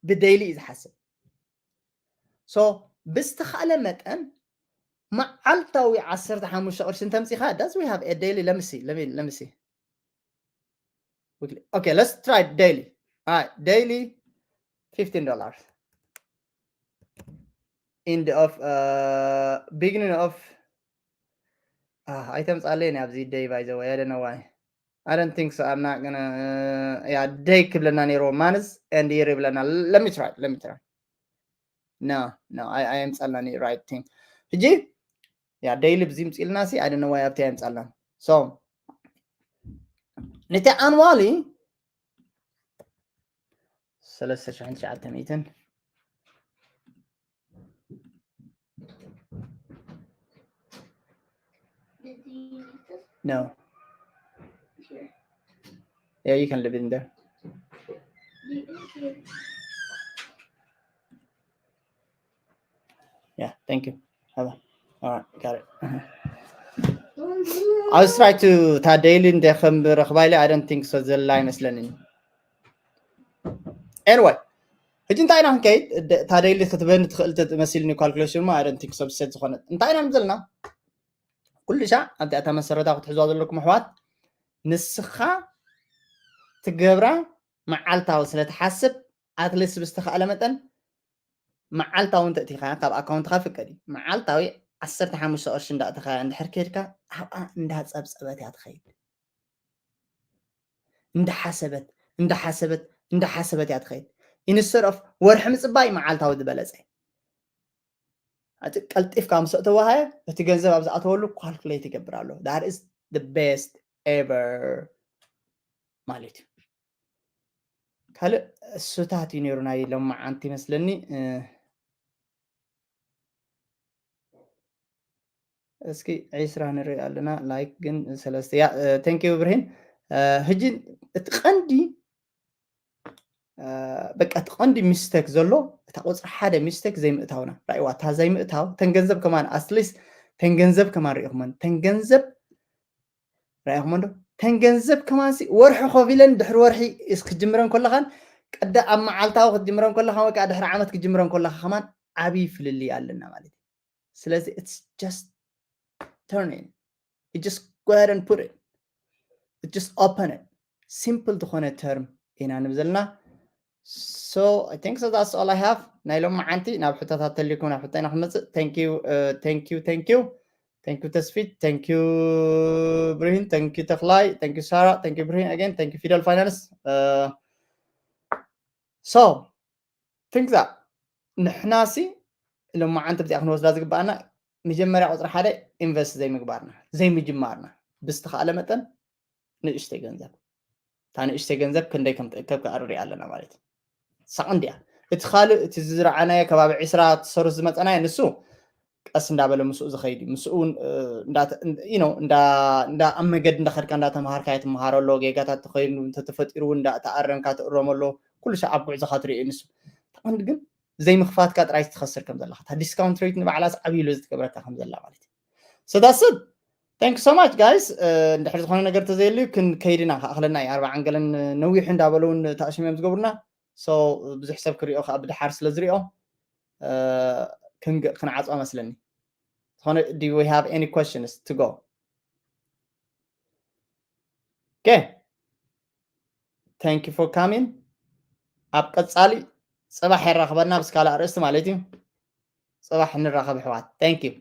ብ daily እዩ ዝሓስብ so ብዝተኻእለ መጠን መዓልታዊ ዓሰርተ ሓሙሽተ ቅርሺ እንተምፂኻ does we have a daily let me see let me see weekly okay let's try daily all right daily fifteen dollars end of uh, beginning of uh, ኣይተምፃለይ ኣብዚ day by the way I don't know why I don't think so. I'm not gonna. Yeah, day ክብለና ነይርዎ ማንዝ and year ይብለና. Let me try. Let me try. No, no, I I am ጻላኒ right thing. ሕጂ yeah, daily ብዚ ምጽልና ሲ I don't know why ኣብቲ ኣይምጻላን። So ነቲ annually ሰለስተ ሽሕን ትሽዓተ ሚእትን No. Yeah, you can leave it in there. Yeah, thank you. Bye-bye. All right, got it. Uh-huh. I was trying to ta daily እንደ ከም ረኽባ ኢለ I don't think so ዘላ ኣይመስለንን። Anyway, ሕጂ እንታይ ኢና ክንከይድ? እታ daily ክትበኒ ትኽእል መሲልኒ calculation ማ I don't think so ብሰት ዝኾነ እንታይ ኢና ዘለና? ኩሉ ሻ ኣብቲ ኣታ መሰረታ ክትሕዝዋ ዘለኩም ኣሕዋት ንስኻ ትገብራ መዓልታዊ ስለ ትሓስብ at least ብዝተኻእለ መጠን መዓልታዊ እንተእቲኻ ካብ ኣካውንትኻ ፍቀድ እዩ። መዓልታዊ ዓሰርተ ሓሙሽተ ቅርሺ እንዳእተኻ እንድሕር ከድካ ኣብኣ እንዳጸብጸበት እያ ትኸይድ። እንዳሓሰበት እንዳሓሰበት እንዳሓሰበት እያ ትኸይድ። Instead of ወርሒ ምጽባይ መዓልታዊ ዝበለጸ። እቲ ቀልጢፍካ ምስ ኣተዋሃየ እቲ ገንዘብ ኣብ ዝኣተወሉ calculate ይገብር ኣሎ። That is the best ever ማለት እዩ። ካልእ እሱታት እዩ ነይሩ ናይ ሎማዓንቲ ይመስለኒ። እስኪ ዒስራ ንርኢ ኣለና። Like ግን ሰለስተ ያ። Thank you ብርሂን። ሕጂ እቲ ቀንዲ በቃ እቲ ቀንዲ mistake ዘሎ እታ ቁፅሪ ሓደ mistake ዘይምእታውና ራእይዋ እታ ዘይምእታው ተን ገንዘብ ከማን at least ተን ገንዘብ ከማን ርኢኹመን ተን ገንዘብ ራእይኹመን ዶ ተን ገንዘብ ከማን ሲ ወርሒ ኮፍ ኢለን ድሕሪ ወርሒ ክጅምረን ከለኻን ቀዳ ኣብ መዓልታዊ ክትጅምረን ከለኻ ወይ ከዓ ድሕሪ ዓመት ክትጅምረን ከለኻ ከማን ዓብዪ ፍልልይ ኣለና ማለት እዩ። ስለዚ it's just turn in. You just go ahead and put it. It's just open it. Simple ዝኾነ term ኢና ንብል ዘለና። So I think so that's all I have. ናይ ሎማዓንቲ ናብ ሕቶታት ተልዩኩም ናብ ሕቶ ኢና ክንመፅእ። Thank you, uh, thank you, thank you. Thank you ተስፊት፣ thank you ብርሂን፣ thank you ተኽላይ፣ thank you ሳራ፣ thank you ብርሂን again, thank you ፊደል ፋይናንስ። Uh, so think that ንሕናሲ ሎማዓንቲ ብዚኣ ክንወስዳ ዝግባኣና መጀመርያ ቁፅሪ ሓደ invest ዘይምግባርና ዘይምጅማርና ብዝተኻእለ መጠን ንእሽተይ ገንዘብ እታ ንእሽተይ ገንዘብ ክንደይ ከም ትእከብ ክኣርር ኣለና ማለት እዩ። ሳቕን ድያ እቲ ካልእ እቲ ዝረዓናዮ ከባቢ ዒስራ ትሰሩ ዝመፀናዮ ንሱ ቀስ እንዳበለ ምስኡ ዝኸይድ እዩ። ምስኡ እንዳ ኣብ መገዲ እንዳኸድካ እንዳተምሃርካዮ ትምሃሮ ኣሎ። ጌጋታት ተኸይኑ እንተተፈጢሩ እውን እንዳተኣረምካ ትእረሞ ኣሎ። ኩሉ ሻዕ ኣብ ጉዕዞኻ ትሪኦ እዩ ንሱ። ተቐንዲ ግን ዘይምኽፋትካ ጥራይ ትኸስር ከም ዘለኻ እታ discount rate ንባዕላስ ዓብዪ ኢሉ ዝትገብረካ ከም ዘላ ማለት እዩ። So that's it. Thank you so much guys. እንድሕር ዝኾነ ነገር ተዘየልዩ ክንከይድና ክኣኽለና እዩ። ኣርባዓን ገለን ነዊሑ እንዳበሉ እውን ተኣሽም እዮም ዝገብሩና። So ብዙሕ ሰብ ክሪኦ ከዓ ብድሓር ስለ ዝሪኦ ክንዓፅዋ መስለኒ። ዝኾነ do we have any questions to go? Okay. Thank you for coming. ኣብ ቀፃሊ ፅባሕ የራኽበና ብስካላ ኣርእስቲ ማለት እዩ። ፅባሕ ንራኸብ ኣሕዋት። Thank you.